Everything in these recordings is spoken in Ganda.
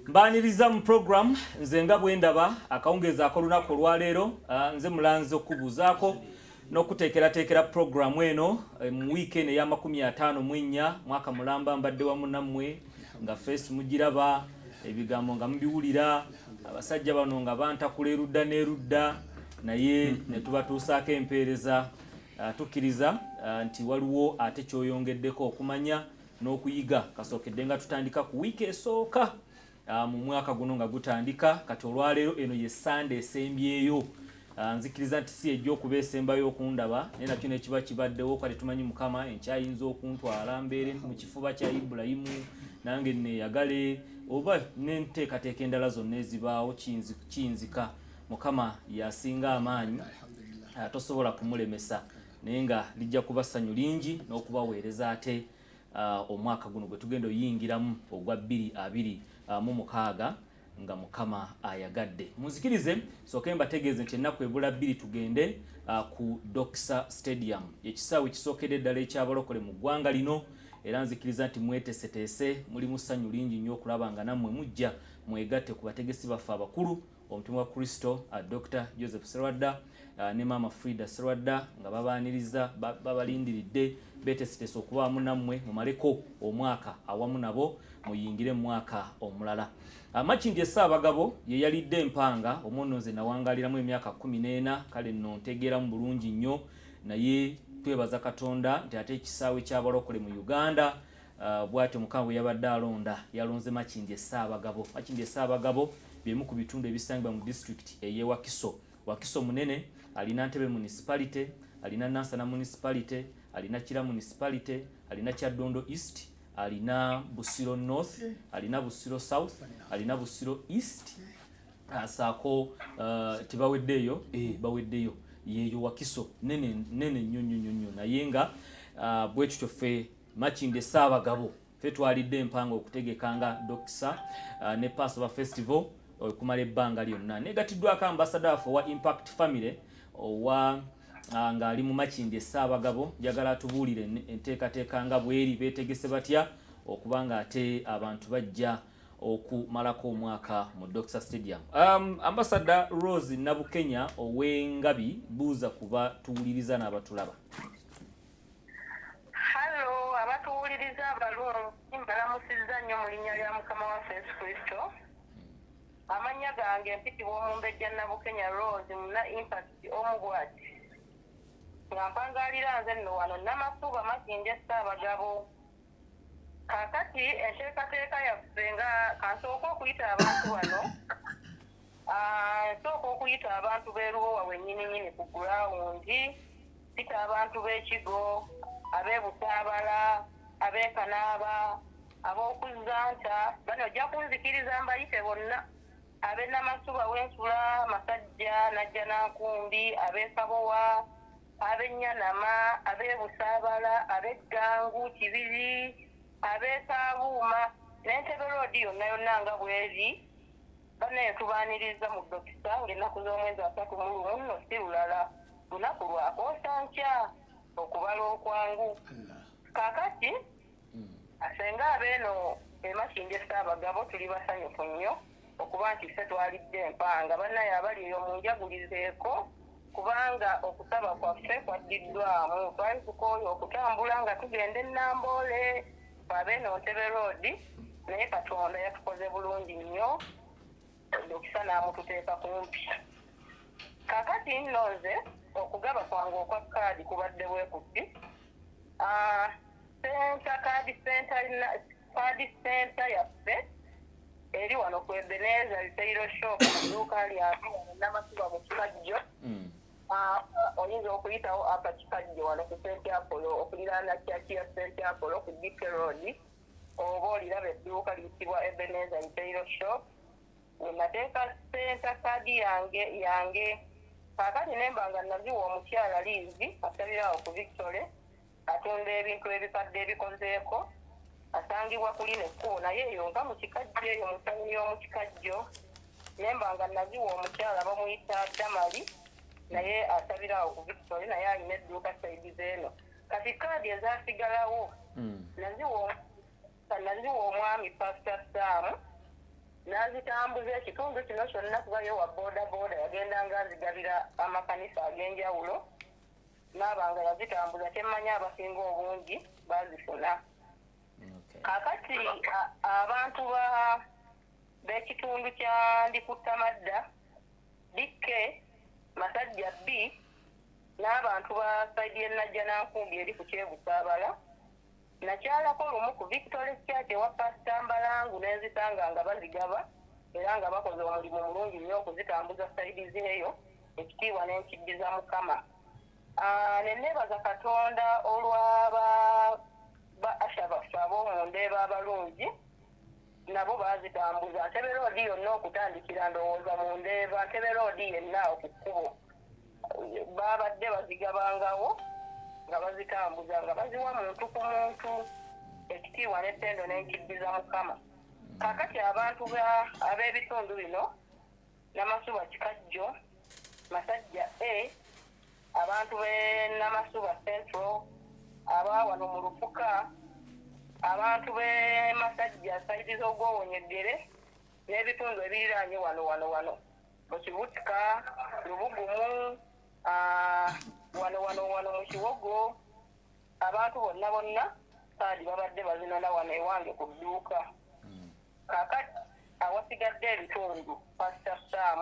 Mbaniriza mu program nze nga bwe ndaba akawungeezi ak'olunaku olwaleero. Nze mulanzi okubuuzaako n'okuteekerateekera programu eno mu wiiki eno eya 54 mwaka mulamba. Mbadde wamu nammwe nga face mugiraba, ebigambo nga mubiwulira, abasajja bano nga bantakula erudda n'erudda, naye ne tubatuusaako empeereza. Tukkiriza nti waliwo ate kyoyongeddeko okumanya n'okuyiga kasookedde nga tutandika ku wiiki esooka mu mwaka guno nga gutandika. Kati olwaleero eno ye Sande esembyeyo. Nzikiriza nti si ejja okuba esembayo okundaba, naye nakyo nekiba kibaddewo. Kale tumanyi Mukama enkyayinza okuntwala mbeere mu kifuba kya Ibulayimu nange neeyagale, oba n'enteekateeka endala zonna ezibaawo kiyinzika. Mukama yasinga amaanyi, tosobola kumulemesa, naye nga lijja kuba ssanyu lingi n'okubaweereza ate omwaka guno gwe tugenda oyingiramu ogwa 2026 nga Mukama ayagadde. Munzikirize sooke mbategeeze nti ennaku ebula 2 tugende ku Doxa Stadium, ekisaawe ekisookedde eddala ekyabalokole mu ggwanga lino. Era nzikiriza nti mweteeseteese, mulimu ssanyu lingi nnyo okulaba nga nammwe mujja mwegatte ku bategesi baffe abakulu, omutume wa Kristo Dr Joseph Serwadda ne Maama Frida Serwadda, nga babaaniriza, babalindiridde, beteeseteese okubaamu nammwe mumaleko omwaka awamu nabo muyingire mu mwaka omulala. Makindye Ssaabagabo ye yalidde empanga omwono. Nze nawangaliramu emyaka 14, kale nno ntegeeramu bulungi nnyo. Naye twebaza Katonda nti ate ekisaawe ky'abalokole mu Uganda, bw'atyo Mukama bwe yabadde alonda, yalonze Makindye Ssaabagabo. Makindye Ssaabagabo byemu ku bitundu ebisangibwa mu disitulikiti ey'e Wakiso. Wakiso munene, alina Ntebe Municipality, alina Nansana Municipality, alina Kira Municipality, alina Kyaddondo East, alina Busiro North, alina Busiro South, alina Busiro East, asaako tebaweddeeyo, baweddeyo. Yeeyo Wakiso nene nene nnyo nnyo nnyo nnyo. Naye nga bwe tutyo ffe Makindye Ssaabagabo ffe twalidde empanga okutegeka nga Doxa ne Passover Festival okumala ebbanga lyonna. Negatiddwako ambasada waffe owa Impact Family owa ng'ali mu Makindye Ssaabagabo. Njagala atubuulire enteekateeka nga bweri, beetegese batya okuba nga ate abantu bajja okumalako omwaka mu Doxa Stadium. Ambasada Rose Nabukenya ow'Engabi, buuza kuba tuwuliriza n'abatulaba. Hallo, abatuwuliriza abalungi, mbalamusizza nnyo mu linnya lya Mukama waffe Yesu Kristo. Amannya gange mpitibwa Omumbejja Nabukenya Rose, muna Impact omu bwati, nga mpangaalira nze nno wano Namasuba, Makindye Ssaabagabo. Kaakati enteekateeka yaffe, nga kansooka okuyita abantu bano. Nsooka okuyita abantu b'e Lubowa wennyininyini ku ground, mpita abantu b'Ekigo, ab'e Busaabala, ab'e Kanaaba, ab'Okuzzanta. Bano ojja kunzikiriza mbayite bonna, ab'e Namasuba w'ensula, Masajja, Najja, Nankumbi, ab'e Kabowa, ab'e Nyanama, ab'e Busaabala, ab'e Ggangu, Kibiri, ab'e Kaabuuma n'Entebe Road yonna yonna nga bw'eri. Bannaye, tubaaniriza mu Doxa ng'ennaku z'omwezi 31 nno si lulala, lunaku lwakoosa nkya okubala okwangu. Kaakati senga abeeno e Makindye Ssaabagabo tuli basanyufu nnyo okuba nti ffe twalidde empanga. Bannaye abali eyo munjagulizeeko kubanga okusaba kwaffe kwaddiddwamu. Twali tukooye okutambula nga tugenda e Namboole abeeno Ntebe Road, naye Katonda yatukoze bulungi nnyo, Doxa n'amututeeka kumpi. Kaakati nno nze okugaba kwange okwa kaadi kubadde bwe kuti. Center card center, card center yaffe eri wano ku Ebenezer Retail Shop, mu dduuka lyabwe wano Namasuba mu Kikajjo. Oyinza okuyitawo apa Kikajjo wano ku St Apollo, okuliraana church ya St Apollo ku DK Road, oba oliraba edduuka liyitibwa Ebenezer Retail Shop, we nateeka center card yange. Kaakati nemba nga naziwa omukyala Liizi asabira awo ku Victory, atunda ebintu ebikadde ebikozeeko, asangibwa kulina ekkubo, naye eyo nga mu Kikajjo, eyo mu tawuni y'omu Kikajjo. Nemba nga naziwa omukyala bamuyita Damali, naye asabira awo ku Victory, naye alina edduuka side zeeno. Kati kaadi ezasigalawo naziwa omwami Pastor Sam. N'azitambuza ekitundu kino kyonna kuba ye wa boda boda yagendanga azigabira amakanisa ag'enjawulo n'aba nga yazitambuza kyemmanyi abasinga obungi baazifuna. Kaakati abantu b'ekitundu kya Ndikuttamadda, DK, Masajja B n'abantu ba side y'e Najjanankumbi eri ku Kyebusaabala. Nakyalako lumu ku Victory Church ewa Pasita Mbalangu n'enzisanga nga bazigaba era nga bakoze omulimu mulungi nnyo okuzitambuza side zeeyo, ekitiibwa n'enkiddiza Mukama. Ne neebaza Katonda olwa ba usher baffe ab'omundeeba abalungi nabo baazitambuza. Ntebe Road yonna okutandikira ndowooza mu Ndeeba, Ntebe Road yenna awo ku kkubo baabadde bazigabangawo nga bazitambuza nga baziwa muntu ku muntu, ekitiibwa n'ettendo n'enkiddiza Mukama. Kaakati abantu ab'ebitundu bino Namasuba Kikajjo, Masajja A, abantu b'e Namasuba Central, aba wano mu Lufuka, abantu b'e Masajja side z'Ogwowonyeggere n'ebitundu ebiriraanye wano wano wano mu Kibutika, Lubugumu, wano wano wano mu Kiwogo, abantu bonna bonna kaadi babadde bazinona wano ewange ku dduuka. Kaakati awasigadde ebitundu Pasita Sam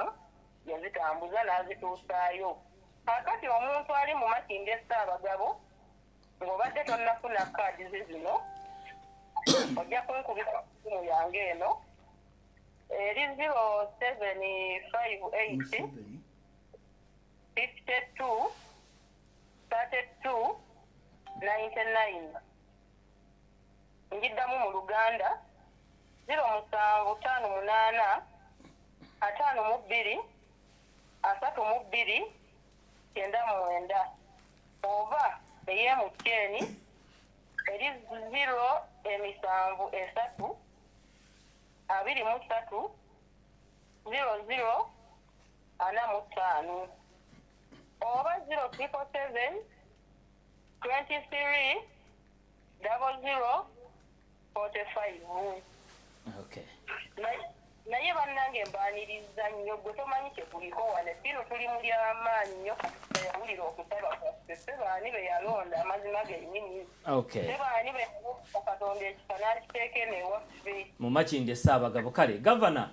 yazitambuza n'azituusaayo. Kaakati omuntu ali mu Makindye Ssaabagabo ng'obadde tonnafuna kaadi ze zino, ojja kunkubira essimu yange eno eri 0758 52 32 99. Njiddamu mu Luganda 0758 52 32 99, oba ey'emukyeni eri 073 23 00 45, oba 0777 23 00 45. Naye bannange mbaaniriza nnyo, gwe tomanyi kye kuliko wano bino tuli mu ly'amaanyi nnyo. Katonda yawulira okusaba kwaffe, ffe baani be yalonda amazima gennyini? Ffe baani be yalonda Katonda ekisa n'akiteeka eno ewaffe? Mu Makindye Ssaabagabo. Kale gavana,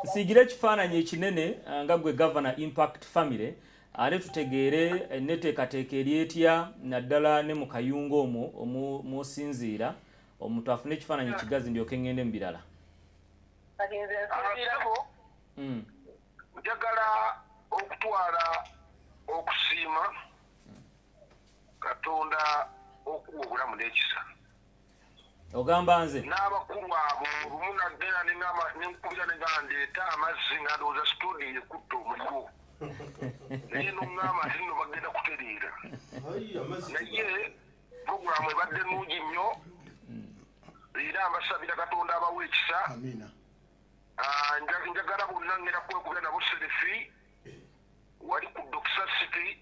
nsiigire ekifaananyi ekinene nga gwe gavana Impact Family, ate tutegeere enneteekateeka eri etya naddala ne mu kayunga omwo mw'osinziira, omuntu afune ekifaananyi ekigazi ndyoke ngende mu birala. Kati nze nsuubira Njagala okutwala okusiima Katonda okuwa obulamu n'ekisa. Ogamba nze? N'abakulu abo lumu nagenda nenkubira negamba ndeeta amazzi nga ndowooza studio ekutta omuliro, naye noŋŋamba nti nno bagenda kutereera. Naye puroguramu ebadde nnungi nnyo, era mbasabira Katonda abawa ekisa. Njagala bonna ngenda kwekubira nabo selfie wali ku Doxa City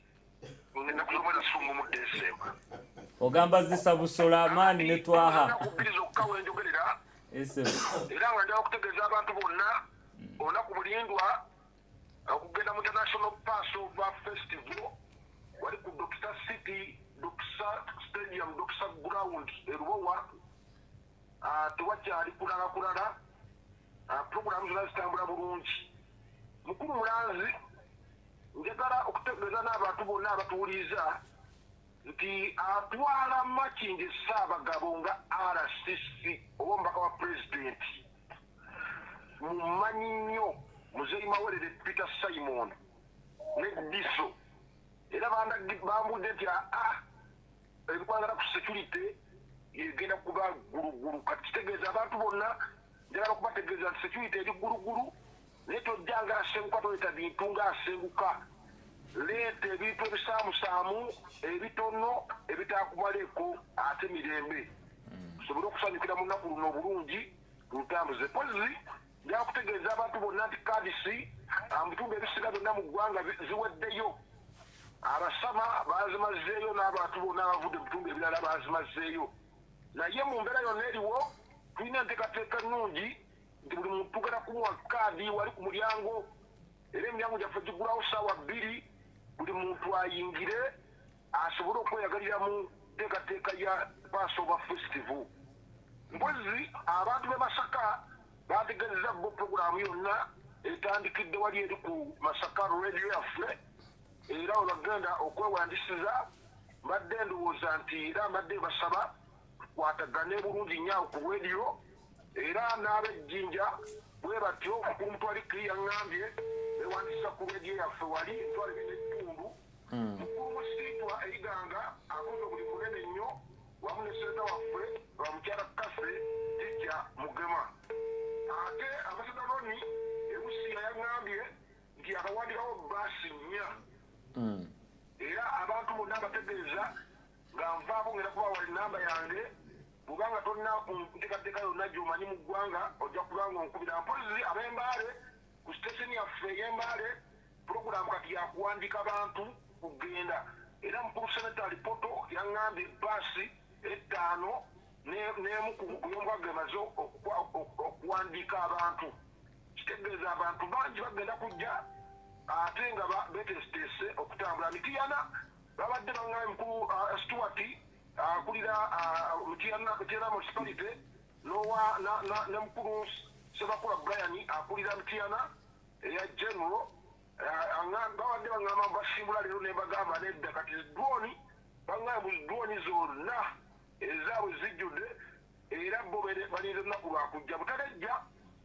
ennaku z'omwezi sumbu mu Desemba. Ogamba zisa busola maani ne twaha. Ennaku 2 zokka wenjogerera. Era nga njagala okutegeeza abantu bonna olunaku bulindwa okugenda mu International Passover Festival wali ku Doxa City, Doxa Stadium, Doxa Ground e Lubowa. Tewakyali kulala kulala, puroguramu zonna zitambula bulungi. Mukulu Mulanzi, njagala okutegeeza n'abantu bonna abatuwuliriza nti atwala Makindye Ssaabagabo nga RCC oba omubaka wa pulezidenti mumanyi nnyo Muzeeyi Mawerere Peter Simon ne Diso, era bambudde nti ebikwagala ku security egenda kuba ggulugulu. Kati kitegeeza abantu bonna njagala okubategeeza nti security eri ggulugulu, naye tojja ng'asenguka, toleeta bintu ng'asenguka, leeta ebintu ebisaamusaamu ebitono ebitakumaleeko ate mirembe, tusobole okusanyukira mu lunaku luno obulungi lutambuze. Pozi njagala kutegeeza abantu bonna nti cards mu bitundu ebisinga byonna mu ggwanga ziweddeyo, abasama bazimazeeyo n'abantu bonna abavudde mu bitundu ebirala bazimazeeyo. Naye mu mbeera yonna eriwo tulina enteekateeka ennungi. Nti buli muntu tugenda kumuwa kaadi wali ku mulyango, era emiryango gyaffe gigulawo ssaawa 2, buli muntu ayingire asobole okweyagalira mu nteekateeka ya Passover Festival. Mpozi abantu b'e Masaka bategeezezza bo puroguraamu yonna etandikidde wali eri ku Masaka Radio yaffe, era we bagenda okwewandisiza. Mbadde ndowooza nti era mbadde basaba tukwatagane bulungi nnyo awo ku radio, era n'ab'ejjinja bwe batyo. Mukulu Mutwali Kiri yaŋŋambye bewandisa ku radio yaffe wali 2.5. Mukulu Musiitwa Eiganga akoze buli munene nnyo wamu ne seneta waffe bamukyala Kase Jijja Mugema. Ate Ambassador Roni Ebusiya yaŋŋambye nti akawandikawo baasi nnya, era abantu bonna abategeeza nga nvaako ngenda kubawa enamba yange. Bwubanga tolina nteekateeka yonna gy'omanyi mu ggwanga, ojja kubanga onkubira. Mpozi ab'Embaale, ku siteseni yaffe ey'Embaale, puroguramu kati yakuwandika bantu kugenda, era mukulu seneta Lipoto yaŋŋambye baasi etaano n'emu ku y'omukaaga emaze okuwandiika abantu. Kitegeeza abantu bangi bagenda kujja ate nga beteeseteese okutambula. Mitiyana babadde baŋŋambye mukulu Stuart akulira Mitiyana Municipality n'owa ne mukulu Sebakula Brian akulira Mitiyana eya general, babadde baŋŋamba basimbula leero, ne bagamba nedda. Kati droni baŋŋambye buli droni zonna ezaabwe zijjudde, era bo balinze lunaku lwakujja butalejja.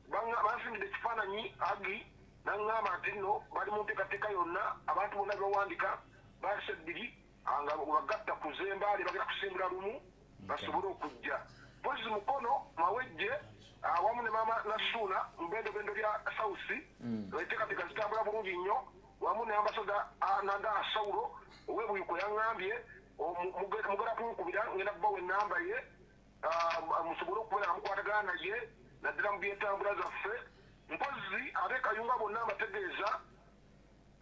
Bansindidde ekifaananyi agi naŋŋamba nti nno bali mu nteekateeka yonna, abantu bonna bawandika baasi ebbiri nga bagatta ku z'Embaale, bagenda kusimbula lumu basobole okujja. Mpozi Mukono Mawejje awamu ne Mama Nasuuna mu bendobendo lya South, enteekateeka zitambula bulungi nnyo, wamu ne Ambassador Nanda Saulo ow'Ebuyuko yaŋŋambye mugenda kunkubira, ngenda kubawa enamba ye musobole okubeera nga mukwatagana naye naddala mu byentambula zaffe. Mpozi ab'e Kayunga bonna mbategeeza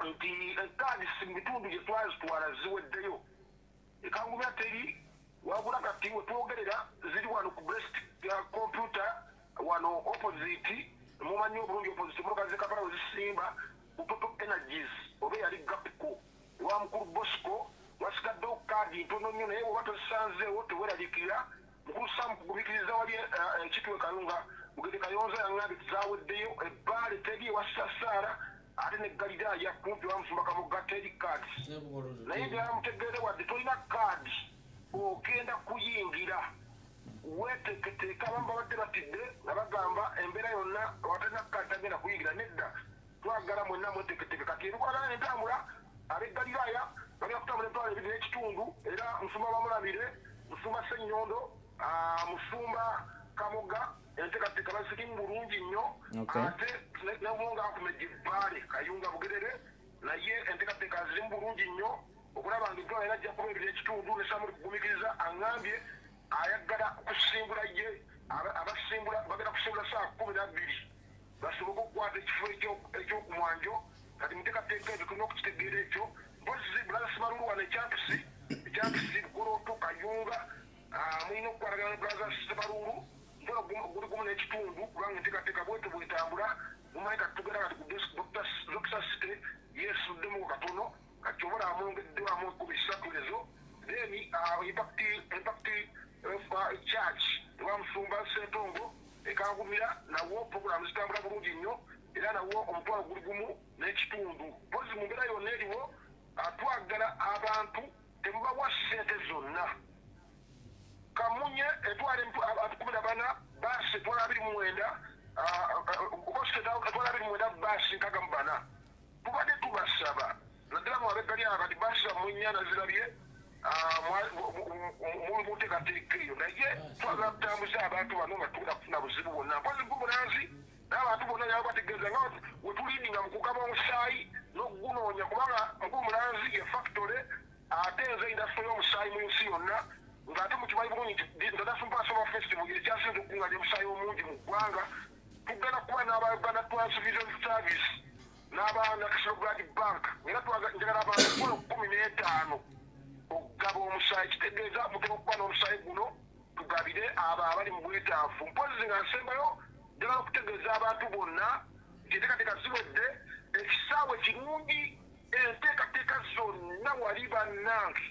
nti ekaadi mu bitundu gye twazitwala ziweddeyo. Ekangumya teri, wabula kati we twogerera ziri wano ku Best Computer wano opposite, mumanyi obulungi opposite motoka z'e Kampala we zisimba, ku Total Energies oba eyali Gapco ewa mukulu Bosco, wasigaddewo kaadi ntono nnyo, naye bw'oba tozisanzeewo teweeraliikirira. Mukulu Sam kugumikiriza wali ekitwe Kayunga Mugende Kayonza yaŋŋambye tizaweddeyo. Ebbaale teri ewa Sasaara, ate ne Galiraaya kumpi wa Musumba Kamoga teri kaadi, naye byamutegeere wadde tolina kaadi ogenda kuyingira weteeketeeka. Abamu babadde batidde nga bagamba embeera yonna watalina kaadi tagenda kuyingira. Nedda, twagala mwenna mweteeketeeke. Kati ebikwatagana entambula, ab'e Galiraaya bagenda kutambula 2.5 000, era Musumba Bamulabire, Musumba Sennyondo, Musumba Kamoga, enteekateeka bazirimu bulungi nnyo. Ate nabonga akumejja ebbaale Kayunga Bugerere, naye enteekateeka zirimu bulungi nnyo okulaba nga eddwaliro era ajja kuba 2.5. Ne Samuli kugumikiriza aŋŋambye ayagala kusimbula ye, abasimbula bagenda kusimbula saa 12 basobole okukwata ekifo ekyokumwanjo. Kati muteekateeka ebyo tulina okukitegeera ekyo. Mpozi Brother Simalulu wano ekyampisi, ekyampisi Bugoloto Kayunga, mulina okukwatagana ne Brother Simalulu, mpola guli 1.5, kubanga enteekateeka bwetyo bwetambula. Mumanyi kati tugenda kati ku Dr City yeesuddemu katono, kati oba amwongeddwamu 30 ezo. Then Impact Church ewa Musumba Sentongo ekangumira, nawo puroguramu zitambula bulungi nnyo, era nawo omutwalo guli 1.5. Mpozi mu mbeera yonna eriwo, twagala abantu temubawa ssente zonna. Kamunye etwala 14, baasi etwala 29, etwala 29, baasi 64. Tubadde tubasaba naddala mu ab'eggali kati baasi zammwe nnya nazirabye muli muteekateeka eyo, naye twagala tutambuze abantu bano nga tugenda kufuna buzibu bwonna. Mpozi gumulanzi n'abantu bonna yaba bategeeza nga wetulindinga mu kugaba omusaayi n'okugunoonya, kubanga mukulu Mulanzi ye factory ate nze industry y'omusaayi mu nsi yonna, ng'ate mukimanyi bulungi nti International Passover Festival ekyasinze okukunganya omusaayi omungi mu ggwanga. Tugenda kuba n'aba Uganda Transfusion Service n'aba National Blood Bank, era njagala abantu 15,000 okugaba omusaayi. Kitegeeza mutera okuba n'omusaayi guno tugabire abo abali mu bwetaavu. Mpozi nga nsembayo Njagala okutegeeza abantu bonna nti enteekateeka ziwedde, ekisaawe kirungi, enteekateeka zonna wali bannange,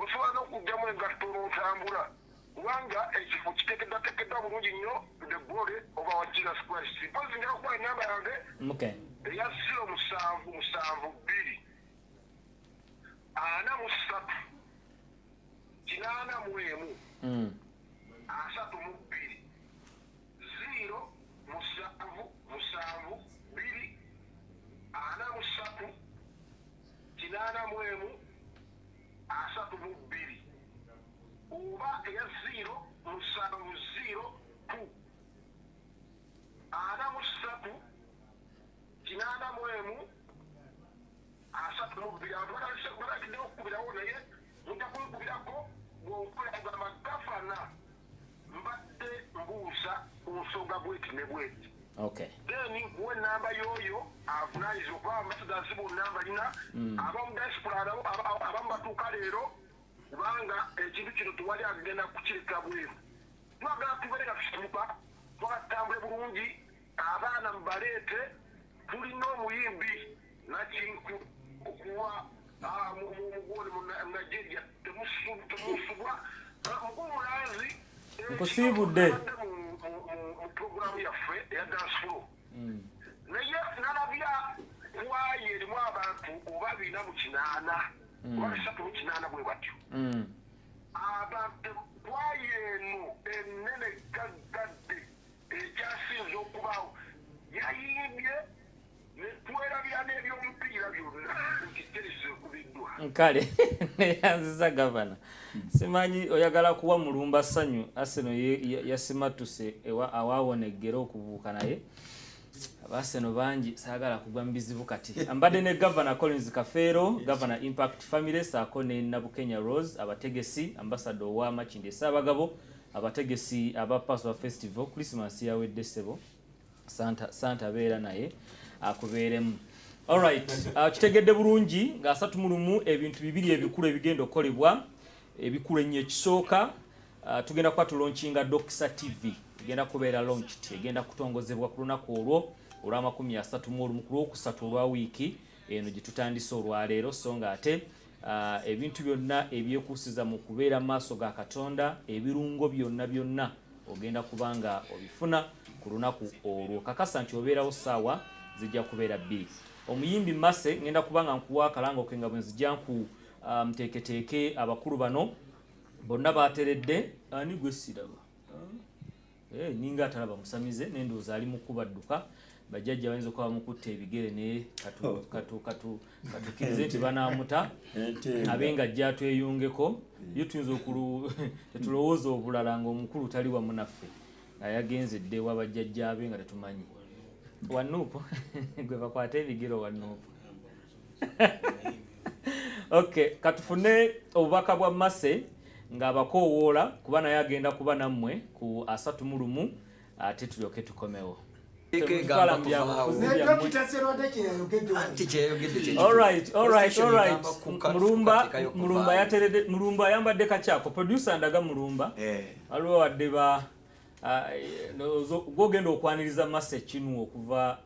osobola n'okugyamu engatto n'otambula kubanga ekifo kiteekeddwateekeddwa bulungi nnyo to the glory of our Jesus Christ. Mpozi njagala kukuwa enamba yange eya 0772 43 81 32 0 7 7 2 43 81 32 oba eya 0 7 0 2 43 81 32. Abantu batandikiddewo okukubirawo, naye mujja kunkubirako bw'onkola kugamba gafana mbadde mbuuza ku nsonga bweti ne bweti. Then nkuwa enamba y'oyo avunaanyizibwa, kuba ambassadors bonna mbalina abamu diaspora, abamu batuuka leero, kubanga ekintu kino tewali agenda kukireka bweru. Twagala tubeere nga tusanyuka, twagala tutambule bulungi, abaana mubaleete. Tulina omuyimbi nakinku okuwa mugoli mu Nigeria, temusubwa mukulu mulanzi. Nkusiibudde. Mu programu yaffe eya dance floor, naye nalabya kwaye erimu abantu oba 408 oba 308 bwe batyo. Abantu kwaye eno enene gaggadde ekyasinze okubaawo yayimbye netwerabira n'ebyomupiira byonna nti Chelsea ekubiddwa. Kale neyanziza gavana. Simanyi oyagala kuwa Mulumba ssanyu. Arsenal yasimattuse awaawona eggere okubuuka, naye Abaarsenal bangi, saagala kugwa mu bizibu. Kati ambadde ne Gavana Collins Kafeero, Gavana Impact Family, saako ne Nabukenya Rose, abategesi, ambassador owa Makindye Ssaabagabo, abategesi aba Passover Festival. Christmas yawedde, ssebo. Santa, Santa beera naye akubeeremu. Alright, kitegedde bulungi nga 31 ebintu bibiri ebikulu ebigenda okukolebwa, ebikulu ennyo. Ekisooka, tugenda kuba tulaunchinga Doxa TV, egenda kubeera launched, egenda kutongozebwa ku lunaku olwo olw'amakumi asatu mu olumu, ku lwokusatu olwa wiiki eno gye tutandise olwaleero. So nga ate ebintu byonna ebyekuusiza mu kubeera mu maaso ga Katonda, ebirungo byonna byonna ogenda kuba nga obifuna ku lunaku olwo. Kakasa nti obeerawo, ssaawa zijja kubeera 2. Omuyimbi Mase ngenda kuba nga nkuwa akalango ke nga bwe nzija nku nteeketeeke abakulu bano bonna bateredde. Ani gwe siraba? Eh, ninga atalaba musamize, nendowooza ali mu kubadduka. Bajjajja bayinza okuba bamukutta ebigere, naye katukkirize nti banaamuta abe nga ajja atweyungeko. Yo tuyinza okulu tetulowooza obulala ng'omukulu tali wamu naffe, nga yagenze dde ewa bajjajjaabe nga tetumanyi. Wanuupu gwe bakwata ebigere owanuupu. Okay, katufune obubaka bwa Mase ng'abakoowoola, kuba naye agenda kuba nammwe ku 31, ate tulyoke tukomewo. Egamba Temutwala mu kuvaawo. byabufuzi Ne byammwe. Dokita Serwadde kyeyayogedde. Anti kyeyayogedde kye Alright, alright, Constitution alright. egamba Mulumba, kuteekayo Mulumba kuvaayo. yateredde. Mulumba ayambadde kakyako. Producer ndaga Mulumba. Waliwo wadde ba gwogenda okwaniriza Mase kinu okuva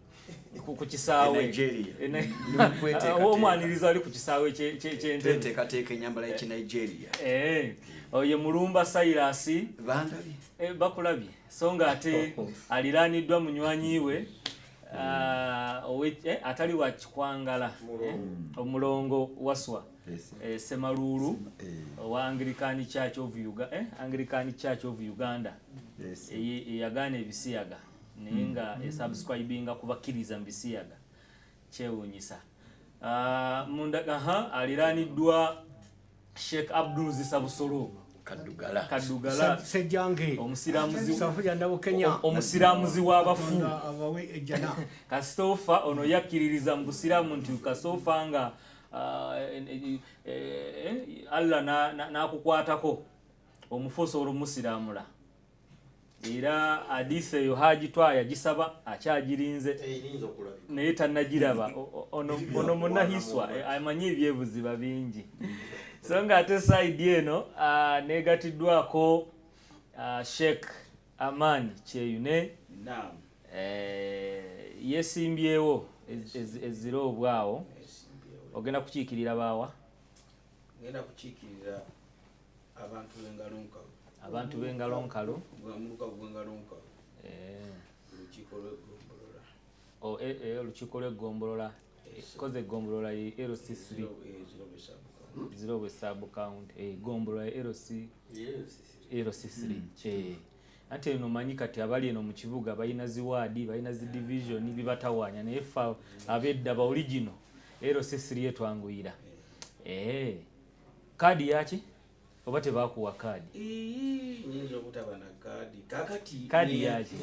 ku kisaawe E Nigeria. E Ndi mu kweteekateeka. Omwaniriza ali ku kisaawe ky'Entebe. Tweteekateeka ennyambala y'ekinigeria. Eh, oyo Mulumba Silas. Bandabye. Bakulabye. So nga ate aliraaniddwa munywanyi we atali wa kikwangala, omulongo Waswa Semaluulu owa Anglican Church of Anglican Church of Uganda, eyagaana ebisiyaga naye nga esubscribinga ku bakkiriza mu bisiyaga, kyewuunyisa. Aha, aliraaniddwa Sheikh Abdul Zisa Busolo. Kaddugala. Kaddugala. Sejjange. Omusiraamuzi. Safuja Nabukenya. Omusiraamuzi w'abafu. Katonda abawe ejjana. Kasitoofa ono yakkiririza mu busiraamu nti kasitoofa nga Allah n'akukwatako omufu osobola omusiraamula. Era hadisi eyo Haji Twa yagisaba, akyagirinze Eyinza okulabika. naye tannagiraba. Ono munahiswa amanyi ebyebuziba bingi. So nga ate side eno negatiddwako Sheikh Amani Kyeyune. Naam. Yesimbyewo ezira obwawo. Ogenda kukiikirira baawa? Ngenda kukiikirira abantu b'engalo nkalu. Abantu b'engalo nkalu. Muluka gw'engalo nkalu. Olukiiko lw'eggombolola. Olukiiko lw'eggombolola. Koze eggombolola ye LC3. Zirobwe sub county. Eggombolola ye LC3. Ate eno manyi kati abali eno mu kibuga balina zi waadi, balina zi division, bibatawaanya, naye ffe ab'edda ba original LC3 etwanguyira. Kaadi yaki oba tebakuwa kaadi? Nyinza obutaba na kaadi kakati. Kaadi yaki?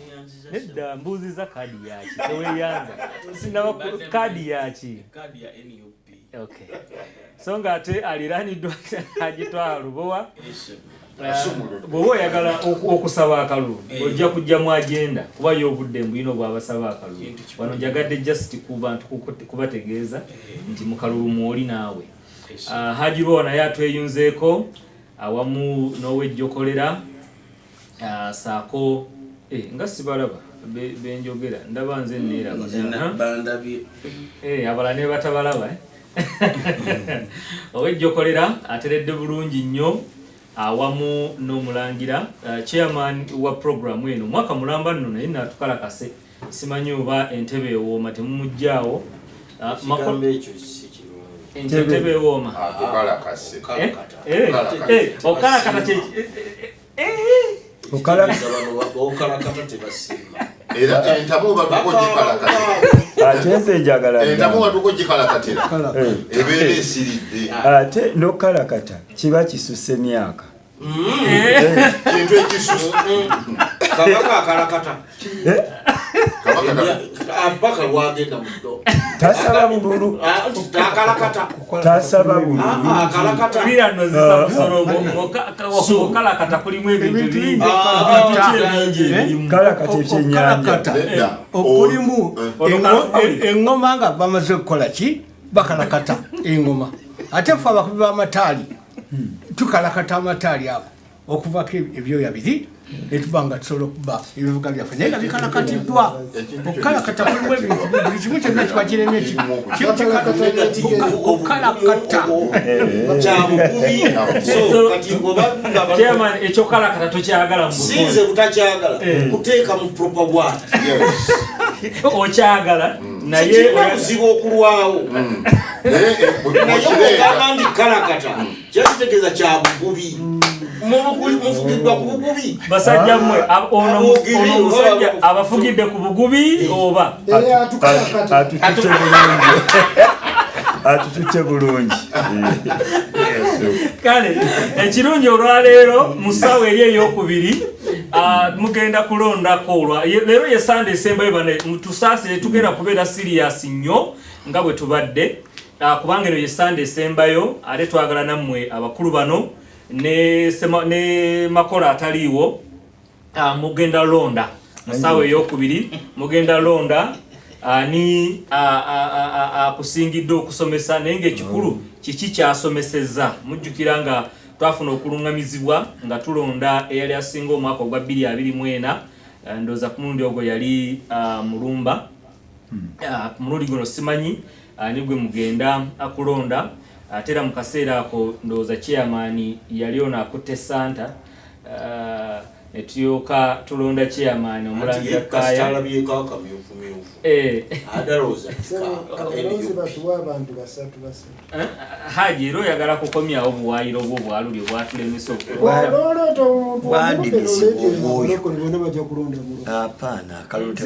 Nedda, mbuuziza kaadi yaki, teweeyanza, sinaba. Kaadi yaki? Kaadi ya NUP. Okay, so nga ate aliraaniddwa agitwala Lubowa. Bw'oba oyagala okusaba akalulu, ojja kujjamu agenda kuba yo obudde mbwino bwabasaba akalulu. Wano njagadde just ku bantu kubategeeza nti mu kalulu mwoli naawe. Haji Lubowa naye atweyunzeeko awamu n'owejjokolera saako nga sibalaba benjogera, ndaba nze neeraba. Bandabye. Abalala ne batabalaba. Owejjokolera ateredde bulungi nnyo awamu n'omulangira, chairman wa programu eno mwaka mulamba nno, naye natukalakase, simanyi oba entebe ewooma temumuggyaawo. Ekigambo ekyo si kirungi. Nti entebe ewooma. Tukalakase. Okalakata kye. Bokalakata tebasiima. Era entamu batuko gikalakatira. Ate nze njagala Entamu batuko gikalakatira, ebeera esiridde. Ate n'okukalakata kiba kisusse emyaka. Kintu ekisusse. Kabaka akalakata. Kabaka mpaka lwagenda mu ddo. Tasaba bululu. Akalakata. Tasaba bululu. Akalakata. Tulira nno zisa busolo, okalakata kulimu ebintu bingi. Bintu ki ebingi ebirimu? Kalakata ebyenyanja. Okalakata Nedda. okulimu Ono eŋŋoma nga bamaze okukola ki, bakalakata eŋŋoma. Ate ffe abakubi b'amataali tukalakata amataali ago okuvako ebyoya biri, netuba nga tusobola okuba ebivuga byaffe, naye nga bikalakatiddwa. Okukalakata kulimu ebintu, buli kimu kyonna kiba kiremye okukalakata. Kyabukubi. So kati bw'oba nga Chairman, ekyokalakata tokyagala mu sinze butakyagala, kuteeka mu proper word. Yes. Okyagala naye Kirina buzibu okulwawo. Naye Naye bw'okireeta bwogamba nti kalakata, kyakitegeeza kyabugubi, mufugiddwa ku bugubi. Basajja mmwe, ono Aboogere, ono omusajja oba abafugidde ku bugubi oba? Atututte bulungi, atututte bulungi. Kale ekirungi olwaleero mu ssaawa eri eyokubiri, mugenda kulondako olwa leero ye Sande esembayo. Bane tusaasire, tugenda kubeera serious nnyo nga bwe tubadde, kubanga eno ye Sande esembayo, ate twagala nammwe abakulu bano ne Makola ataliiwo. Mugenda londa mu ssaawa eyokubiri, mugenda londa ani akusingidde okusomesa, naye ngaekikulu kiki kyasomesezza. Mujjukira nga twafuna okuluŋŋamizibwa nga tulonda eyali asinga omwaka ogwa 2024, ndowooza ku mulundi ogwo yali Mulumba. Ku mulundi guno simanyi ani gwe mugenda akulonda. Ate era mu kaseera ako ndowooza chairman yali ono akutte santa, ne tulyoka tulonda chairman omulangira Kaaya. Kasitalabyeko akamyufumyufu. Adalowooza Abalonzi batuwa abantu basatu basatu. Eh, Haji, era oyagala kukomyawo obuwaayiro bwo bwaluli obwatulemesa okulonda? Bw'onoleeta omuntu Bwandibisibwa obwoyo. abalokole bonna bajja kulonda mulongo. Apaana, akalulu Nze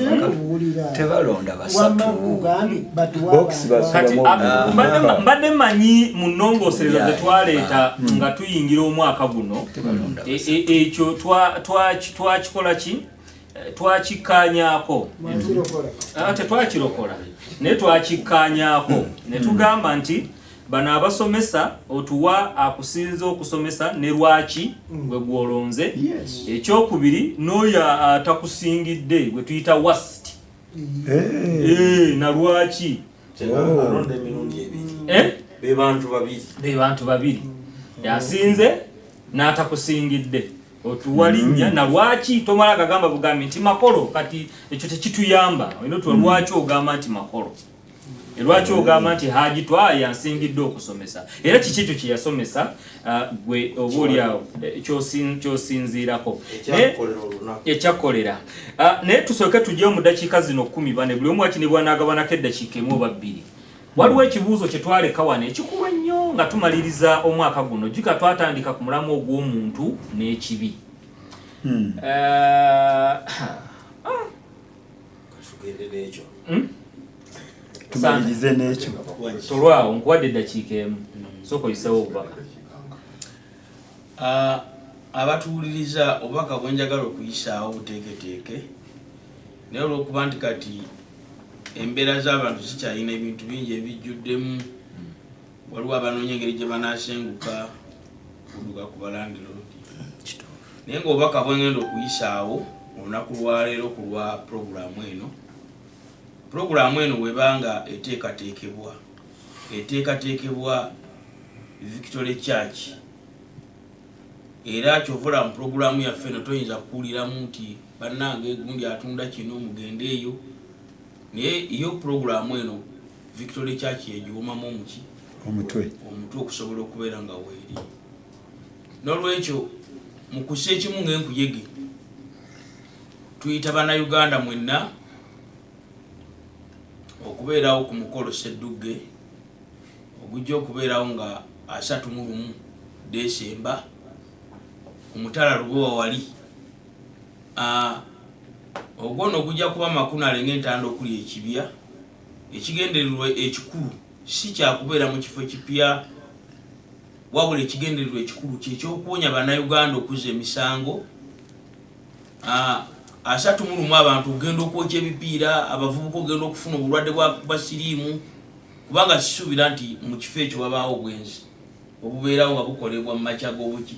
tebalonda Wamma basatu. nkugambye batuwa Box abantu. basula Kati mu mbadde mmanyi mu nnongoosereza ze twaleeta nga tuyingira omwaka guno, Tebalonda ekyo twakikola ki? Twakikkaanyaako. Mwakirokola. Tetwakirokola, naye twakikkaanyaako ne tugamba nti bano abasomesa otuwa akusinza okusomesa ne lwaki gwe gwolonze. Ekyokubiri, n'oyo atakusingidde gwe tuyita worst, na lwaki. Alonda emirundi ebiri. Eh? Be bantu babiri. Be bantu babiri, yasinze n'atakusingidde. Otuwa linnya na lwaki tomala gagamba bugambi nti makolo. Kati ekyo tekituyamba. Olina otuwa lwaki ogamba nti makolo, lwaki ogamba nti Haji Twa yansingidde okusomesa, era kiki ekyo kyeyasomesa gwe oba oliawo kyosinziirako ekyakolera. Naye tusooke tujjeyo mu ddakiika zino 10 bane, buli omu wakini bwanaagabanako eddakiika 1 oba 2. Waliwo ekibuuzo kye twaleka wano ekikulu ennyo nga tumaliriza omwaka guno. Jjuka twatandika ku mulamu ogw'omuntu n'ekibi. Tumalirize n'ekyo. Tolwawo, nkuwadde eddakiika 1, sooka oyisewo obubaka. Abatuwuliriza, obubaka bwenjagala okuyisaawo buteeketeeke, naye olw'okuba nti kati embeera z'abantu zikyalina ebintu bingi ebijjuddemu, waliwo abanoonya engeri gye banaasenguka kudduka ku balandiroodi. Naye ng'obubaka bwengenda okuyisaawo olunaku lwaleero ku lwa puroguraamu eno, puroguraamu eno webanga eteekateekebwa Victory Church, era kyovola mu puroguraamu yaffe eno toyinza kuwuliramu nti bannange gundi atunda kino mugende eyo. Naye yo puroguraamu eno Victory Church yegiwomamu omuki omutwe okusobola okubeera nga weeri. N'olwekyo mu kussa ekimu ng'enkuyege tuyita bannayuganda mwenna okubeerawo ku mukolo Sseddugge ogujja okubeerawo nga 31 Desemba ku Mutala Lubowa wali. Ogwo nno gujja kuba makunale ng'entanda okuli ekibya. Ekigendererwa ekikulu si kyakubeera mu kifo kipya, wabula ekigendererwa ekikulu kyekyokuwonya bannayuganda okuzza emisango. 31 abantu okugenda okwokya ebipiira, abavubuka okugenda okufuna obulwadde bwa siriimu, kubanga kisuubira nti mu kifo ekyo wabaawo obwenzi obubeerawo nga bukolebwa mu makya g'obuki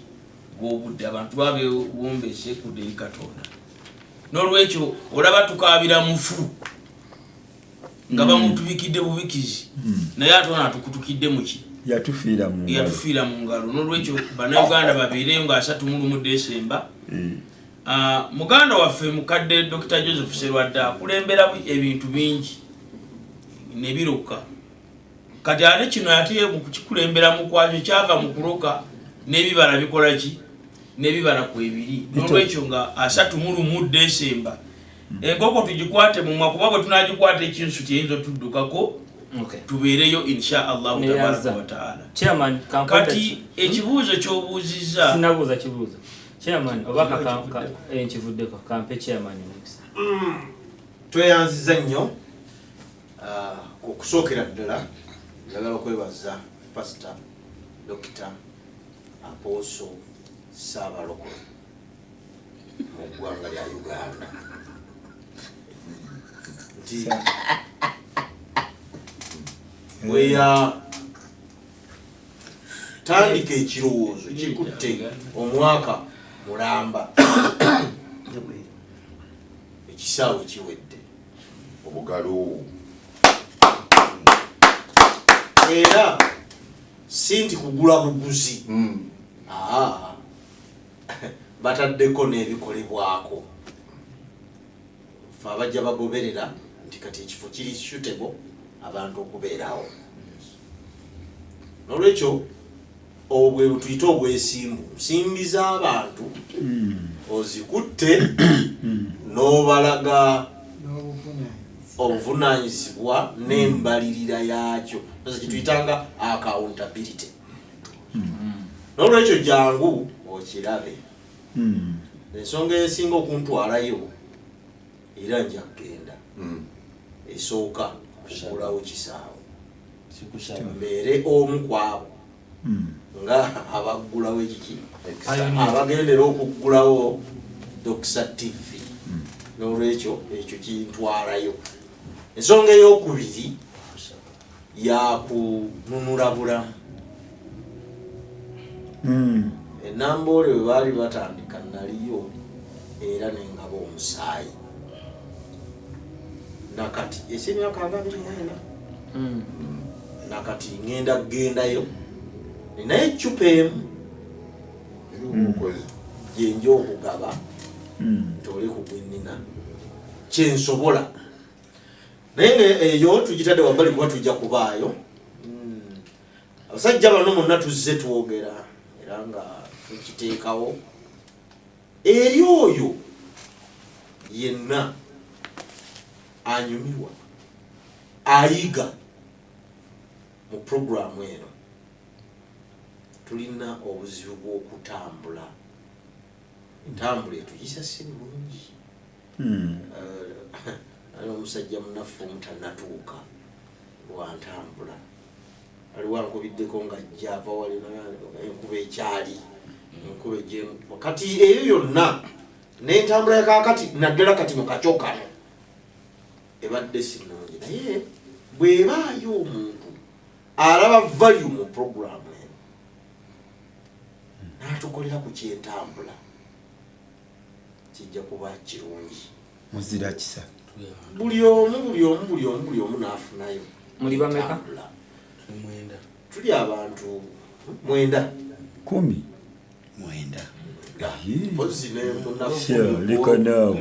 g'obudde, abantu babewombese kudda eri Katonda. N'olwekyo olaba tukaabira mufu nga bamutubikidde bubikizi, naye ate ono atukutukidde muki? Yatufiira mu ngalo. N'olwekyo bannayuganda babeereyo nga 31 Desemba. Muganda waffe mukadde Dr. Joseph Serwadda akulembera ebintu bingi ne biruka. Kati ate kino ate mu kukikulembera mu kwakyo kyava mu kuloka n'ebibala bikola ki? N'ebibala kwebiri. N'olwekyo nga 31 Desemba enkoko tugikwate mumwa, kuba bwe tunagikwata ekinsu kyeyinza otuddukako. Tubeereyo insha Allahu tabaraka wa taala. Kati ekibuuzo ky'obuuzizza, sinabuuza kibuuzo chairman, oba nkivuddeko, kampe chairman omukisa. Tweyanziza nnyo. Okusookera ddala njagala okwebaza Pastor Dr. Apostle Ssaabalokole mu ggwanga lya Uganda nti bweya tandika ekirowoozo kikutte omwaka mulamba, ekisaawe kiwedde. Obugalo. Era si nti kugula buguzi, aa, bataddeko n'ebikolebwako fe abajja bagoberera nti kati ekifo kiri suitable abantu okubeerawo. Nolwekyo obwo bwe butuyite obwesimbu, nsimbi z'abantu ozikutte n'obalaga obuvunanyizibwa n'embalirira yaakyo, kituyitanga accountability. N'olwekyo jangu okirabe. Ensonga esinga okuntwalayo, era nja kugenda, esooka kugulawo kisaawe, mbeere omu ku abo nga abaggulawo ekiki, abagendera okuggulawo Doxa TV. N'olwekyo ekyo kintwalayo. Ensonga eyokubiri yakununula bulamu. Enamboole bwe baali batandika naliyo era nengaba omusaayi, nakati ekyemyaka nga 24, nakati ngenda kugendayo ninaye eccupa emu. Gyenja okugaba ntoole ku gwenina kyensobola, naye nga eyo tugitadde wabbali kuba tujja kubaayo. Abasajja bano monna tuzze twogera era nga tukiteekawo eri oyo yenna anyumirwa ayiga mu puroguramu eno. Tulina obuzibu bw'okutambula, entambula etuyisa si bulungi. Ali omusajja munaffe omutanatuuka lwantambula, aliwo ankubiddeko nga ajja ava wali enkuba ekyali enkuba ejemu. Kati eyo yonna n'entambula yakakati, naddala kati mu kakyo kano, ebadde si nnungi, naye bw'ebaayo omuntu alaba value mu puroguramu eno n'atukolera ku kyentambula, kijja kuba kirungi. Muzira kisa. Buli omu, buli omu, buli omu, buli omu n'afunayo. Muli bameka? Entambula. Tuli abantu 9. 10. 9. Mpozi ne munnaffe. Sure, leka naawe.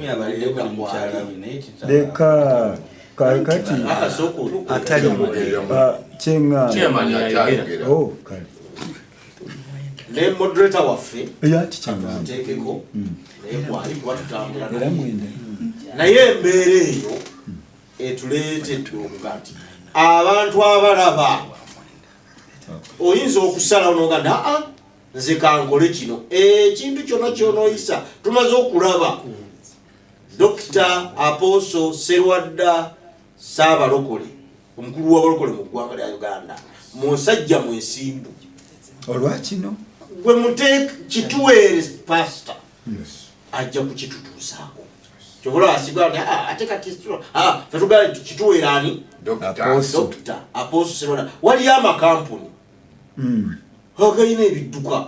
Leka kakati. Ah, sooka Atali Ah, kyeŋŋamba. Chairman akyayogera. Oh, kale. Ne moderator waffe Era ati kyeŋŋamba. tuteekeko naye kwali kuba tutambula Era naye. 9. Naye embeera eyo etuleetedde okuga nti abantu abalaba oyinza okusalawo noga nti aa, nze kankole kino ekintu kyonna kyonoyisa. Tumaze okulaba Dr Apostle Serwadda Saabalokole, omukulu w'abalokole mu ggwanga lya Uganda, musajja mwesimbu. Olwakino gwe muteek kituweere pasita ajja kukitutuusaako. Kyobola asigala nti "Ah, ate kati ah, fe tugala nti kituweere ani?" Apostle. Dr Apostle Serwadda. Waliyo amakampuni agayina ebidduka.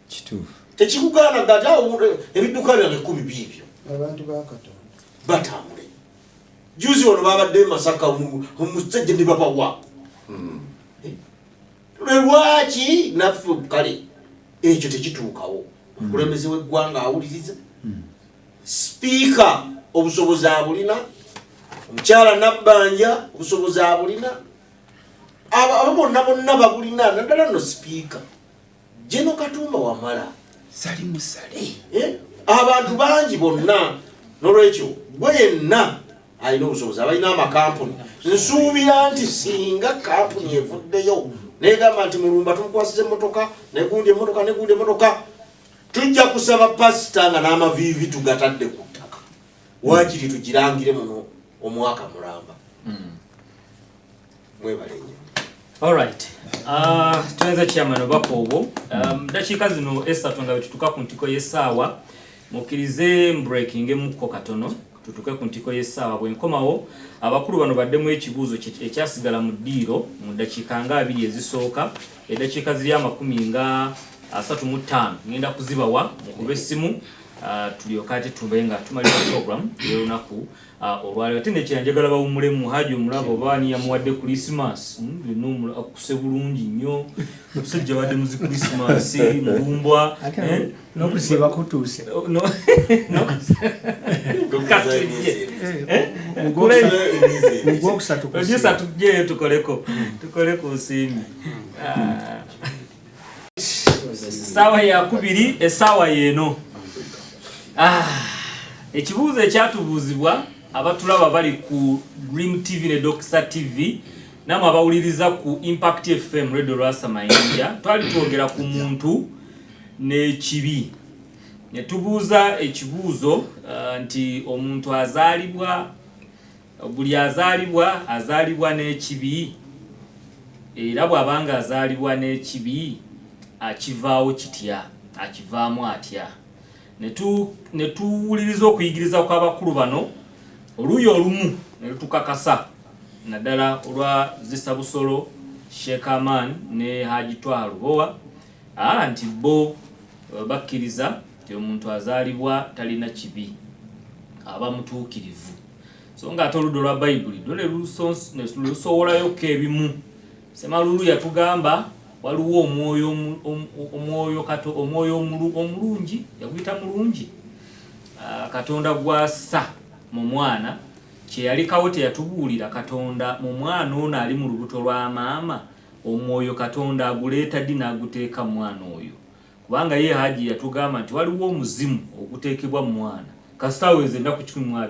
Kituufu. Tekikugaana gati awo ebidduka byange 10 biibyo. Abantu ba Katonda. Batambule. Juzi wano babadde e Masaka, omusajja ne babawa. Eh, lwaki naffe kale ekyo tekituukawo? Omukulembeze w'eggwanga awuliriza, sipiika obusobozi abulina, omukyala Nabbanja obusobozi abulina, abo bonna bonna babulina, naddala nno sipiika Geno Katumba Wamala. Sali musale. Eh, abantu bangi bonna. Nolwekyo gwe yenna alina obusobozi, abalina amakampuni, nsuubira nti singa kampuni evuddeyo negamba nti Mulumba tumukwasiza emmotoka, negundi emmotoka, negundi emmotoka, tujja kusaba pasita nga n'amaviivi tugatadde ku ttaka, waakiri tugirangire muno omwaka mulamba. Mwebale nnyo. Alright. Tuwenza chairman obubaka obwo. Dakiika zino 3 nga bwetutuuka ku ntiko y'essaawa, mukkirize mbreakingemukko katono tutuuke ku ntiko y'essaawa. Bwe nkomawo, abakulu bano baddemu ekibuuzo ekyasigala mu ddiiro mu ddakiika nga 20 ezisooka. Eddakiika ziri 35 ngenda kuzibawa mukube essimu, tulyoke ate tube nga tumalira program y'olunaku olwaleero. Ate nekira njagala bawummulemu. Haji omulaba oba ani yamuwadde Christmas? Byonna akuse bulungi nnyo omusajja, abadde muzi Christmas mulumbwa. Ate eh? n'okusiiba kutuuse. Oh, no. Katujje. Eh? Mu gwokusatu Producer, kusiiba. tujjeyo tukole ku nsimbi. Ah. Essaawa yakubiri, essaawa yeeno. Ah, ekibuuzo ekyatubuuzibwa abatulaba bali ku Dream TV ne Doxa TV, namwe abawuliriza ku Impact FM Radio Lwasa Mayinja, twali twogera ku muntu n'ekibi ne tubuuza ekibuuzo nti omuntu azaalibwa, buli azaalibwa azaalibwa n'ekibi, era bw'abanga azaalibwa n'ekibi akivaawo kitya, akivaamu atya? Ne tuwuliriza okuyigiriza kw'abakulu bano, oluuyi olumu ne lutukakasa, naddala olwa Zisa Busolo, Sheikh Aman ne Haji Twaha Lubowa, nti bo bakkiriza nti omuntu azaalibwa talina kibi, aba mutuukirivu, so nga ate oludda olwa Bayibuli lwo ne lusowolayokko ebimu. Semalulu yatugamba Waliwo omwoyo omwoyo kato omwoyo omulungi, yaguyita mulungi, Katonda gw'assa mu mwana. Kyeyalikawo teyatubuulira. Katonda mu mwana ono ali mu lubuto lwa maama, omwoyo Katonda aguleeta ddi n'aguteeka mu mwana oyo? Kubanga ye Haji yatugamba nti waliwo omuzimu oguteekebwa mu mwana kasita aweza ennaku 120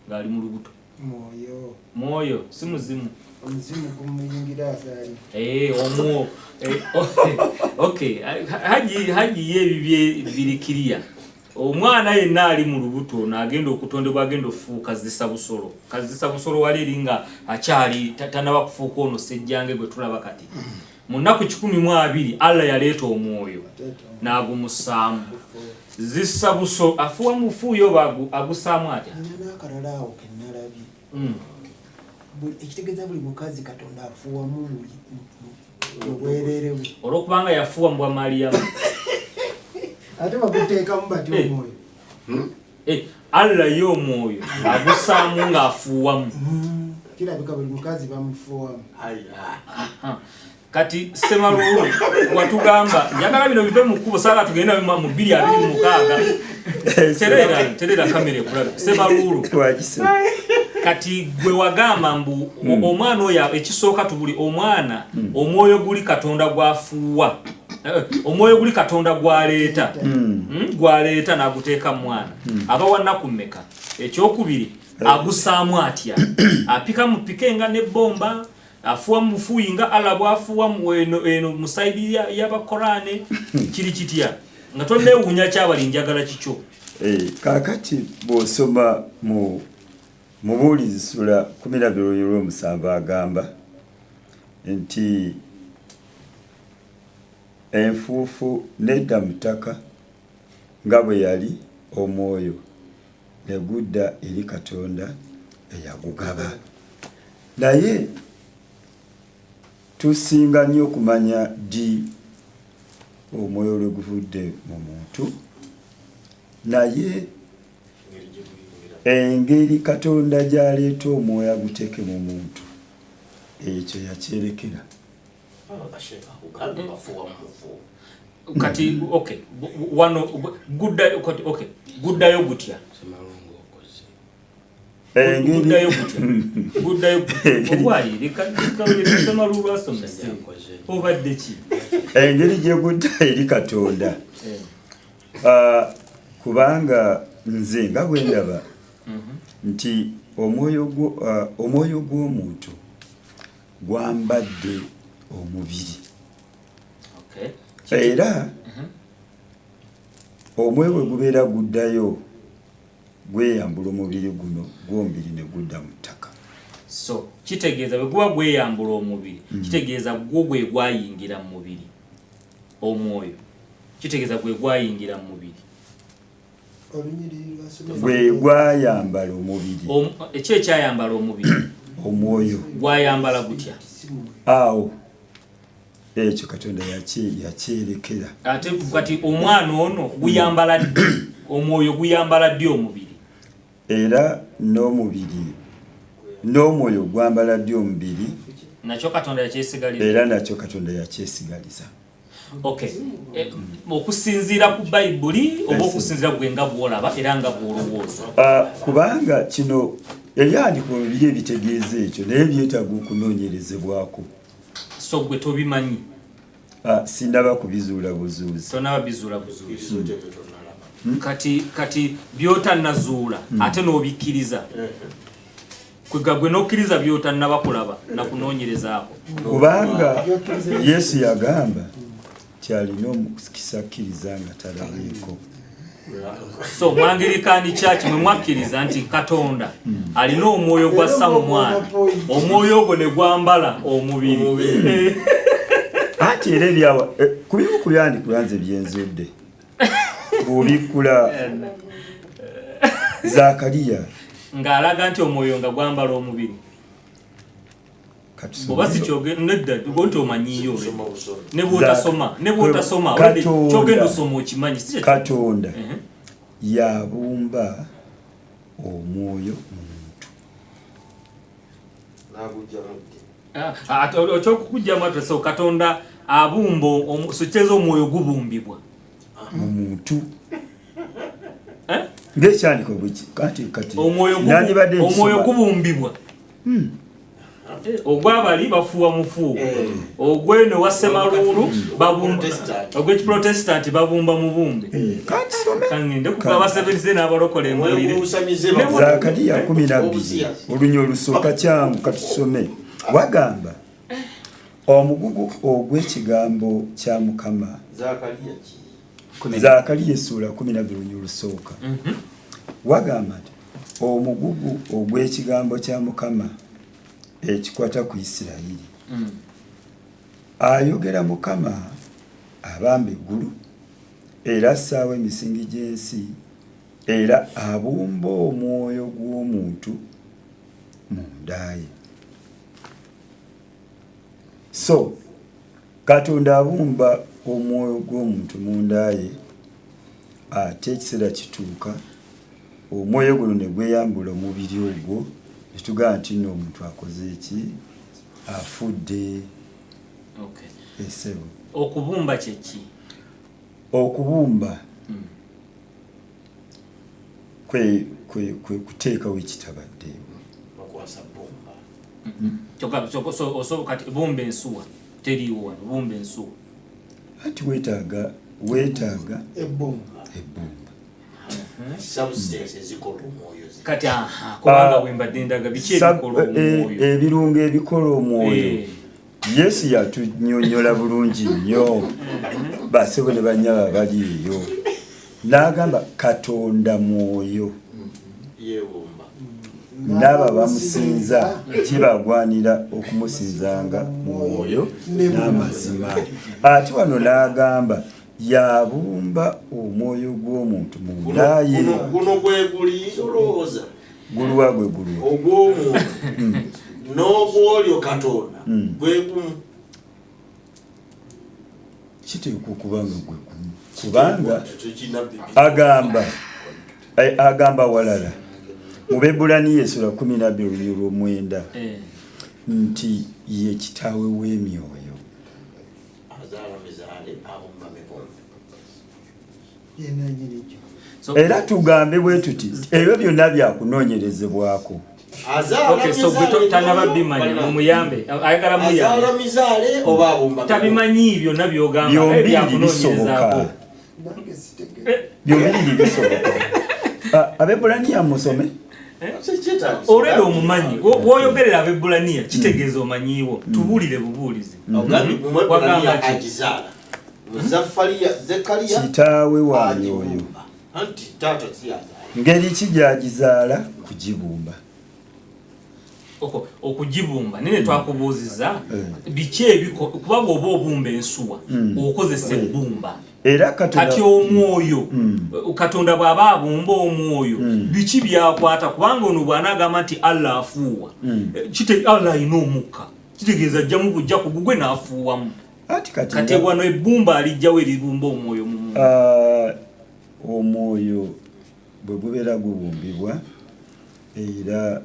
ng'ali mu lubuto. Mwoyo. Mwoyo si muzimu. Omuzimu gumuyingira azaali. Omwo okay, Haji ye ebibye biri kiriya. Omwana yenna ali mu lubuto ono agenda okutondebwa, agenda okufuuka zisa busolo, kazisa busolo wali eri nga akyali tanaba kufuuka ono sejjange gwe tulaba kati. Mu nnaku 120 Allah yaleeta omwoyo n'agumussaamu. Zisa busolo afuwa mufuuyo oba agusaamu atya? Nina n'akalala awo ke nalabye. Ekitegeeza buli mukazi Katonda afuuwamu mu bwereere bwe. Olw'okubanga yafuuwa mu bwa Mariyamu. Ate baguteekamu batya omwoyo? Allah ye omwoyo agusaamu ng'afuuwamu. Kirabika buli mukazi bamufuuwamu. Kati Semaluulu watugamba njagala bino bive mu kkubo, saala tugenda mu 2026. Terera kamera ekulabe. Semaluulu, kati gwe wagamba mbu omwana oyo, ekisooka tubuli omwana omwoyo guli Katonda gwafuuwa, omwoyo guli Katonda gwaleeta, gwaleeta n'aguteeka mu mwana, aba wa nnaku mmeka? Ekyokubiri, agusaamu atya? Apika mupike nga n'ebbomba, afuwa mufuyi nga Allah bwafuwa eno mu side y'abakorane? Kiri kitya nga tonneewuunya kyabali njagala kikyo? Kaakati bw'osoma mu Mubuulizi sula 12:7, agamba nti enfuufu nedda mu ttaka nga bwe yali, omwoyo ne gudda eri Katonda eyagugaba. Naye tusinga nnyo okumanya ddi omwoyo lwe guvudde mu muntu, naye engeri Katonda gy'aleeta omwoyo aguteeke mu muntu, ekyo yakyerekera. Kati okay, wano guddayo, okay, guddayo gutya? Guddayo gutya? Guddayo obwayi, leka Semaluulu asomese, obadde ki? Engeri gye gudda eri Katonda, kubanga nze nga bwe ndaba nti omwoyo gw'omuntu gwambadde omubiri, era omwoyo bwe gubeera guddayo gweyambula omubiri guno gw'omubiri ne gudda mu ttaka. So kitegeeza bwe guba gweyambula omubiri, kitegeeza gwo gwe gwayingira mu mubiri. Omwoyo kitegeeza gwe gwayingira mu mubiri. Gwe gwayambala omubiri. Eki ekyayambala omubiri? Omwoyo. Gwayambala gutya? Awo ekyo Katonda yakyerekera. Ate kati omwana ono guyambala ddi omwoyo? Guyambala ddi omubiri? Era n'omubiri n'omwoyo gwambala ddi omubiri? Nakyo Katonda yakyesigaliza. Era nakyo Katonda yakyesigaliza. Okay, okusinziira ku Bayibuli oba okusinziira gwe nga bwolaba era nga bwolowooza? Kubanga kino ebyandikwa biri ebitegeeza ekyo, naye byetaaga okunoonyerezebwako. So gwe tobimanyi? Sinaba kubizuula buzuuzi. Tonaba bizuula buzuuzi. Kati byotanazuula ate n'obikkiriza, kwega gwe n'okkiriza byotannaba kulaba nakunoonyerezaako. Kubanga Yesu yagamba nti alina omukisa akkiriza nga talabyeko. So mu Anglican Church mwe mwakkiriza nti Katonda alina omwoyo gwassa mu mwana, omwoyo ogwo ne gwambala omubiri? Ati era ebyawa ku bimu ku byandikula nze byenzudde, bw'obikkula Zakariya ng'alaga nti omwoyo nga gwambala omubiri, oba si nedda nti omanyiyo ne bw'otasoma kyogenda osoma okimanyi. Katonda yabumba omwoyo mu muntu. Ah, ate ekyokukugjamu ate so Katonda abumba so kitegeeza omwoyo gubumbibwa mu muntu. Eh? Ng'ekyandiko bweki kati kati Omwoyo nandibadde omwoyo nkisoma. gubumbibwa. Ogwabali bafuuwa mufuuwa, ogweno wa Semaluulu babumba, ogw'ekiprotestanti babumba mubumbe. Kangende kugaba sevenise n'abalokole mbulire. Zakariya 12 olunya olusooka, kyangu katusome. Wagamba omugugu ogw'ekigambo kya Mukama. Zakariya ki? Zakariya essuula 12 olunya olusooka, wagamba nti omugugu ogw'ekigambo kya Mukama ekikwata ku Isirayiri, ayogera Mukama abamba eggulu era assaawo emisingi gy'ensi era abumba omwoyo gw'omuntu munda ye. So Katonda abumba omwoyo gw'omuntu munda ye, ate ekiseera kituuka omwoyo guno ne gweyambula omubiri ogwo, ne tugamba nti nno omuntu akoze eki? Afudde. Esebo. Okubumba kyeki? Okubumba kwe kuteekawo ekitabaddeewo. Bakwasa bbumba. Kyokka so kati bumba ensuwa teriiwo wano, bumba ensuwa. Ati weetaaga ebbumba. Ebbumba. Substance ezikola omwoyo Kati aha, kubanga bwe mbadde ndaga biki ebikola omwoyo. Ebirungo ebikola omwoyo. Yesu yatunyonyola bulungi nnyo, basebo ne banyaba bali eyo, n'agamba Katonda mwoyo, Yebumba. N'abo bamusinza kibagwanira okumusinzanga mu mwoyo n'amazima. Ate wano n'agamba yabumba omwoyo gw'omuntu munda ye. Guno gwe guli olowooza? Guluwa? Gwe guluwa? Ogw'omuntu n'ogwolyo Katonda gwe gumu? Kiteekwa okuba nga gwe gumu, kubanga Tekirina bibi. agamba walala mu Bebulaniya esula 12 olunyiriri lw'omwenda nti ye kitaawe w'emyoyo. Azaala mizaale, abumba mibumbe. Yenanyini gyo. Era tugambe bwe tuti ebyo byonna byakunoonyerezebwako. Azaala Okay, so gwe mizaale tanaba mwoyo, bimanya, balina. mumuyambe, ayagala muyambe. Azaala mizaale oba abumba mibumbe? Tabimanyi byonna byogamba. Byombiriri Byakunoonyerezaako. bisoboka. Nange sitegeera. Byombiriri bisoboka. Ah, Abebulaniya musome. Olwedde omumanyi woyogerera Abebulaniya, kitegeeza omanyiiwo, tubuulire bubuulizi. Ogambye Wagamba Mwebbulaniya ki? agizaala Muzafaliya, Zekaliya. Kitaawe wa myoyo. Agibumba. Anti taata si yazaala. Ngeri ki gyagizaala? Kugibumba. Okugibumba naye twakubuuziza biki ebiko, kuba bw'oba obumba ensuwa okozesa ebbumba. Era Katonda Kati omwoyo, Katonda bw'aba abumba omwoyo, biki byakwata? Kubanga ono bw'anaagamba nti Allah afuuwa, Allah alina omukka, kitegeeza ajjamu bujja ku gugwe n'afuuwamu. Ati kati Kati wano ebbumba alijjawo eribumba omwoyo mu muntu? Ah, omwoyo bwe gubeera gubumbibwa, era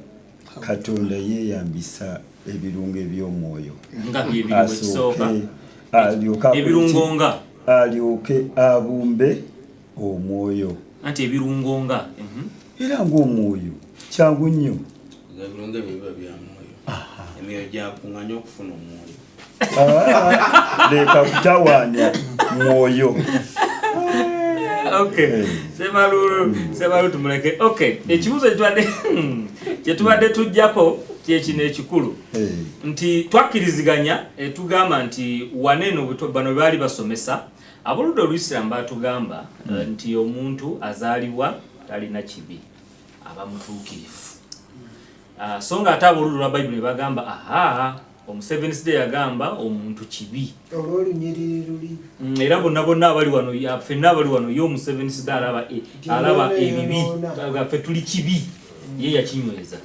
Katonda yeeyambisa ebirungo eby'omwoyo. Nga byebiriwo ekisooka? Asooke alyoke akole Ebirungo ki? nga? Alyoke abumbe omwoyo. Anti ebirungo nga. Era ng'omwoyo kyangu nnyo. Ebirungo ebyo biba bya mwoyo, emyoyo gyakuŋŋanya okufuna omwoyo. Ah, leka kutawaanya mwoyo. Okay, Semalulu tumuleke. Okay, ekibuuzo kyetubadde tujjako kyekino ekikulu nti twakkiriziganya, tugamba nti waneeno bano baali basomesa aboludda olw'Isiramu, batugamba nti omuntu azaalibwa talina kibi, aba mutuukirivu. Ah, so nga ate aboludda olwa Bayibuli ne bagamba aha, omu Seventh Day yagamba omuntu kibi. Olw'olunyiriri luli. Era bonna bonna abali wano, ffenna abali wano, ye omu Seventh Day alaba alaba Nti ebibi. yonoona. Ffe tuli kibi, ye yakinyweza.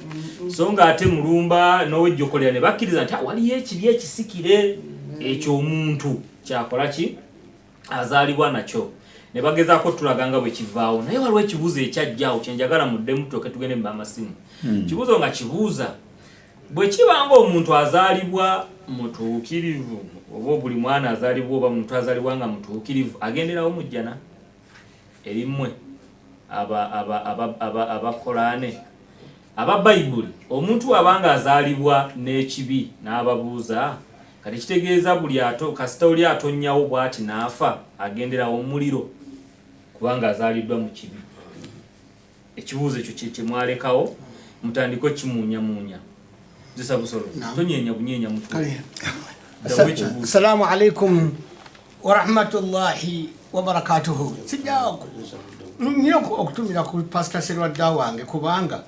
So nga ate Mulumba n'owejjokolera ne bakkiriza nti, "Ah, waliyo ekibi ekisikire ekyo omuntu kyakola ki, azaalibwa nakyo," ne bagezaako tulaga nga bwe kivaawo. Naye waliwo ekibuuzo ekyajjaawo kyenjagala muddemu, tuloke tugende mu bamasimu. Kibuuzo nga kibuuza Bwe kiba ng'omuntu azaalibwa mutuukirivu oba buli mwana azaalibwa oba muntu azaalibwa nga mutuukirivu agenderawo mu jjana eri mmwe abakolaane aba Bayibuli, omuntu abanga azaalibwa n'ekibi n'ababuuza, kati kitegeeza buli ato kasita oli atonnyawo bw'ati n'afa agenderawo omuliro kubanga azaaliddwa mu kibi. Ekibuuzo ekyo kye kyemwalekawo mutandike okimuunyamuunya. Zisa busolo tonyeenya bunyeenya mutwe. Assalamu alaikum warahmatullahi wabarakatuhu. Sijja nnyo okutumira ku Pasita Serwadda wange kubanga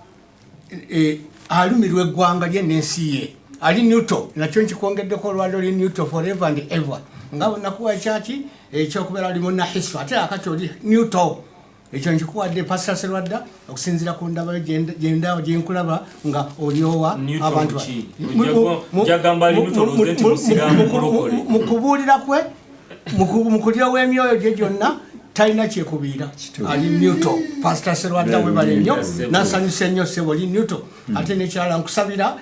alumirwa eggwanga lye n'ensi ye. Ali Newto nakyo nkikwongeddeko olwaliro oli Newto forever and ever, nga nakuwa ekyaki ekyokubeera oli munahiswa ate akati oli Newto. Ekyo nkikuwadde Pasita Serwadda okusinziira ku ndabayo gyendaba gyenkulaba nga olyowa abantu mu kubuulira kwe mu kulyowa emyoyo gye gyonna talina kyekubiira. Ali Newto. Pasita Serwadda webale nnyo, nasanyuse nnyo ssebo, oli Newto. Ate nekyala nkusabira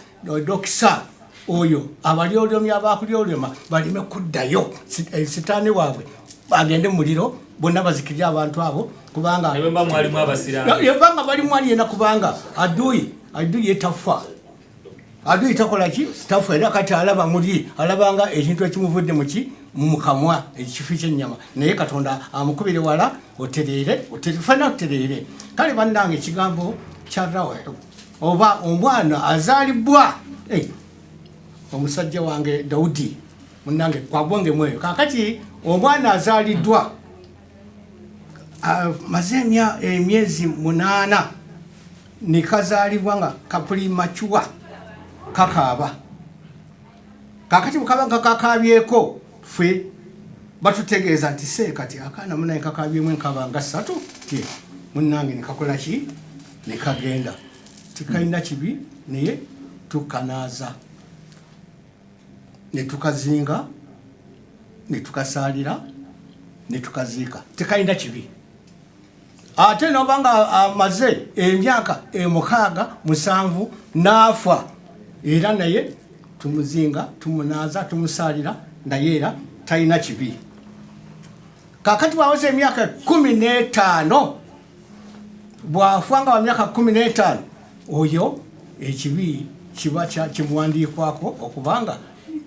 dokisa oyo abalyolyomya abakulyolyoma baleme kuddayo, sitaani waabwe agende mu muliro, bonna bazikirye abantu abo kubanga yebanga balimu ali yena, kubanga aduyi aduyi yetafa aduyi takola ki tafa. Era kati alaba muli alabanga ekintu ekimuvudde muki mukamwa ekifi kyennyama, naye Katonda amukubire wala otereere fena otereere. Kale bannange, ekigambo kya rawahu oba omwana azaalibwa omusajja wange Daudi munange kwagwange mweyo. Kakati omwana azaaliddwa maze emyezi 8 nekazaalibwa nga kapulimacuwa kakaaba. Kakati bwekaba nga kakabyeko ffe batutegeeza nti se kati akaana munaye kakabyemu enkaba nga 3 ti munange nekakola ki nekagenda tekalina kibi, naye tukanaaza netukazinga netukasaalira netukaziika, tekalina kibi. Ate noba nga amaze emyaka 6 7 n'afa, era naye tumuzinga tumunaaza tumusaalira, naye era talina kibi. Kakati bwaweza emyaka 15, bw'afa nga wa myaka 15, oyo ekibi kiba kimuwandiikwako okubanga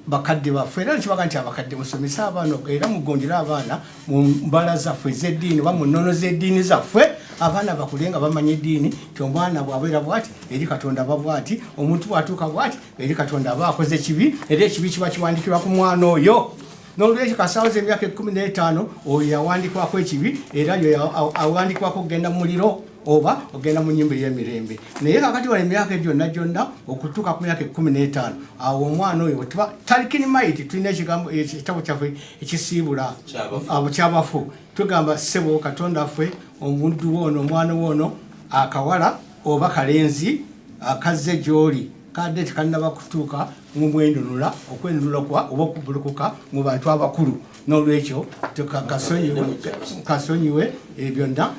bakadde baffe era nekibaga nti abakadde musomese abaana era mugondere abaana mu mbala zaffe ez'eddiini oba mu nnono z'eddiini zaffe, abaana bakule nga bamanya eddiini nti omwana bw'abeera bw'ati eri Katonda aba bw'ati, omuntu bw'atuuka bw'ati eri Katonda aba akoze kibi, era ekibi kiba kiwandiikibwa ku mwana oyo. N'olwekyo kasaawoza emyaka 15 oyo yawandiikwako ekibi, era yo awandiikwako okugenda mu muliro oba ogenda mu nnyumba ey'emirembe. Naye kakati wano emyaka gyonna gyonna okutuuka ku myaka 15, awo omwana oyo tuba talikini maiti, tulina ekigambo ekitabo kyaffe ekisiibula abo kyabafu, tugamba ssebo Katonda ffe omuddu woono omwana woono akawala oba kalenzi akazze gy'oli kadde tekannaba kutuuka mu mwenunula okwenunula kwa oba okubulukuka mu bantu abakulu, n'olwekyo kasonyiwe byonna.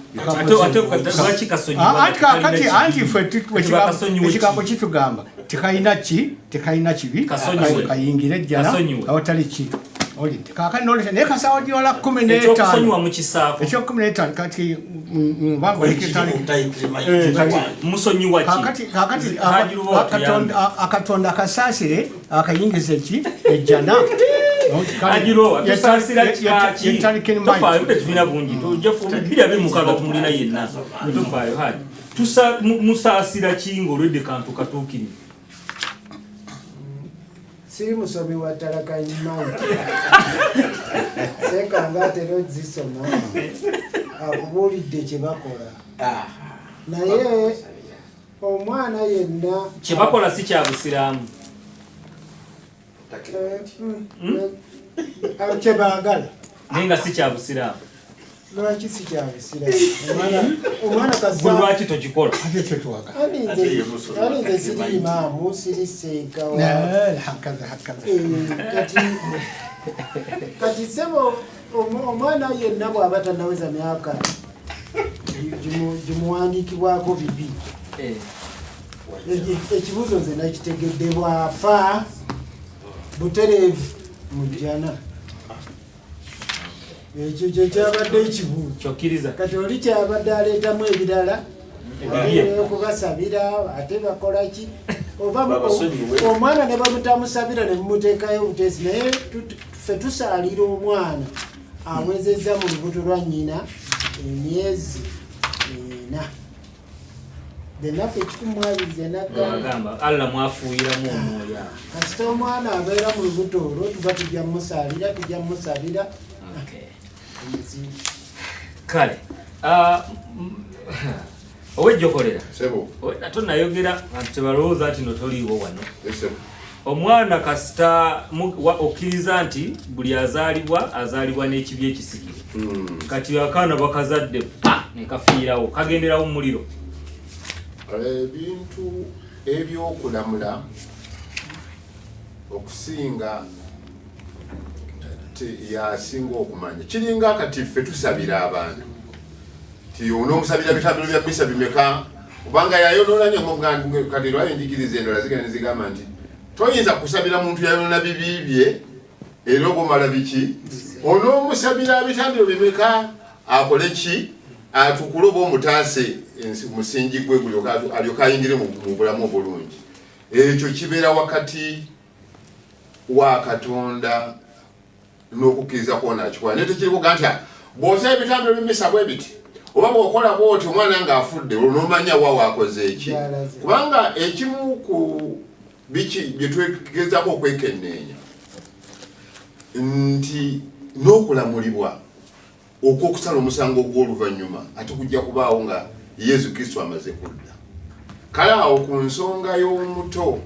Kati anti ffe ekigambo kitugamba tekalina ki tekalina kibi, kayingire ejjana awatali ki olidde. Kakati nolwekyo naye kasawo gyola 15 ekyokumi n'etaano kati kakati Akatonda akasaasire akayingiza eki ejjana. Tetulina bungi, 2026 tumulina yenna, tofaayo. Haji, musaasira ki ng'olwedde kantu katuukirivu? Siri musomi wa talakaimanti sekanga atera ozisoma akubuulidde kye bakola, naye omwana yenna kye bakola si kya busiraamu. Kye baagala. Naye nga si kya busiraamu. Lwaki si kya busiraamu? Omwana Gwe lwaki tokikola? Ate ekyo twagala. Ali nze siri imaamu, siri seeka wa hakaza hakaza. Kati sebo omwana yenna bw'aba tannaweza myaka gimuwandiikibwako bibi. Ekibuuzo nze nakitegedde, bw'afa butereevu mu jjana, ekyo kyekyabadde ekibuuzo. Kyokkiriza? Kati oli kyabadde aleetamu ebirala. Ebibye. Okubasabira ate bakola ki oba Babasonyiwe. Omwana ne bamutamusabira ne mumuteekayo obuteesi, naye ffe tusaalira omwana awezezza mu lubuto lwa nnyina emyezi 4, ennaku 120 zenagamba. Agamba Allah mwafuuyiramu omwoyo awo. Kasita omwana abeera mu lubuto olwo, tuba tujja mumusaalira, tujja mumusabira. Omuzimu. Kale. Ah, owejjokolera Sebo. Tonayogera, bantu tebalowooza nti no toliiwo wano. Sebo. Omwana kasita okkiriza nti buli azaalibwa azaalibwa n'ekibi ekisikire. Kati akaana bakazadde pa ne kafiirawo, kagenderawo mu muliro? Ebintu ebyokulamula okusinga yasinga okumanya kiringa kati ffe tusabira abantu ti onoomusabira bitambiro bya misa bimeka, kubanga yayonoona nyo. Kati lwayo enjigiriza endala zigenda nezigamba nti toyinza kusabira muntu yayonoona bibi bye, era oba omala biki onoomusabira bitambiro bimeka, akole ki, atukule oba omutaase musingi gwe gulyoke alyoke ayingire mu bulamu obulungi. Ekyo kibeera wakati wa Katonda n'okukkiriza kwona akikola, naye tekirikuga nti bw'osaba ebitambiro bimisa bwe biti oba bw'okola bwoti omwana ng'afudde, olwo n'omanya wa wakoze eki. Kubanga ekimu ku biki bye twegezaako okwekenneenya nti n'okulamulibwa okw'okusala omusango ogw'oluvannyuma ate kujja kubaawo nga Yesu Kristo amaze kudda. Kale awo ku nsonga y'omuto,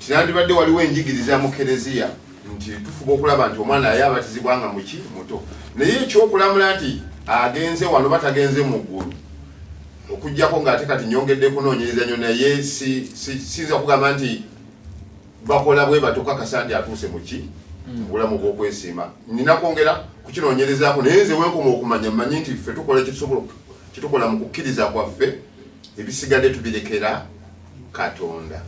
tinandibadde waliwo enjigiriza mu kereziya nti tufuba okulaba nti omwana naye abatizibwa nga muki muto, naye ekyokulamula nti agenze wano batagenze mu ggulu, okugjako ng'ate kati nyongedde kunoonyereza nnyo, naye siyinza kugamba nti bakola bwe batyo kakasa nti atuuse muki obulamu obw'okwesiima. Nina kwongera kukinoonyerezaako, naye nze wenkoma okumanya, mmanyi nti ffe tukola ekitusobola, kitukola mu kukkiriza kwaffe, ebisigadde tubirekera Katonda.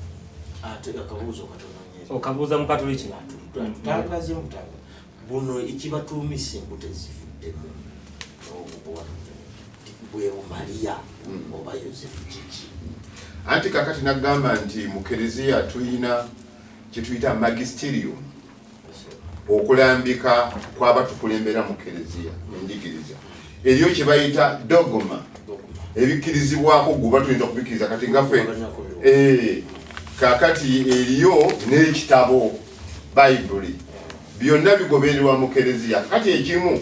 Ate akabuuzo katono nnyo. Okabuuza mu Katoliki. Tutangaze mutanga buno ekibatuumisa embuto ezifuddemu bwe Bumaliya oba Yosefu kiki? Anti kakati nagamba nti mu kereziya tulina kyetuyita magisterium, okulambika kwabatukulembera mu kereziya, enjigiriza eriyo kyebayita dogma, ebikkirizibwako guba tuyinza kubikkiriza kati nga ffe. Kakati eriyo n'ekitabo Bayibuli, byonna bigobererwa mu kereziya. Kati ekimu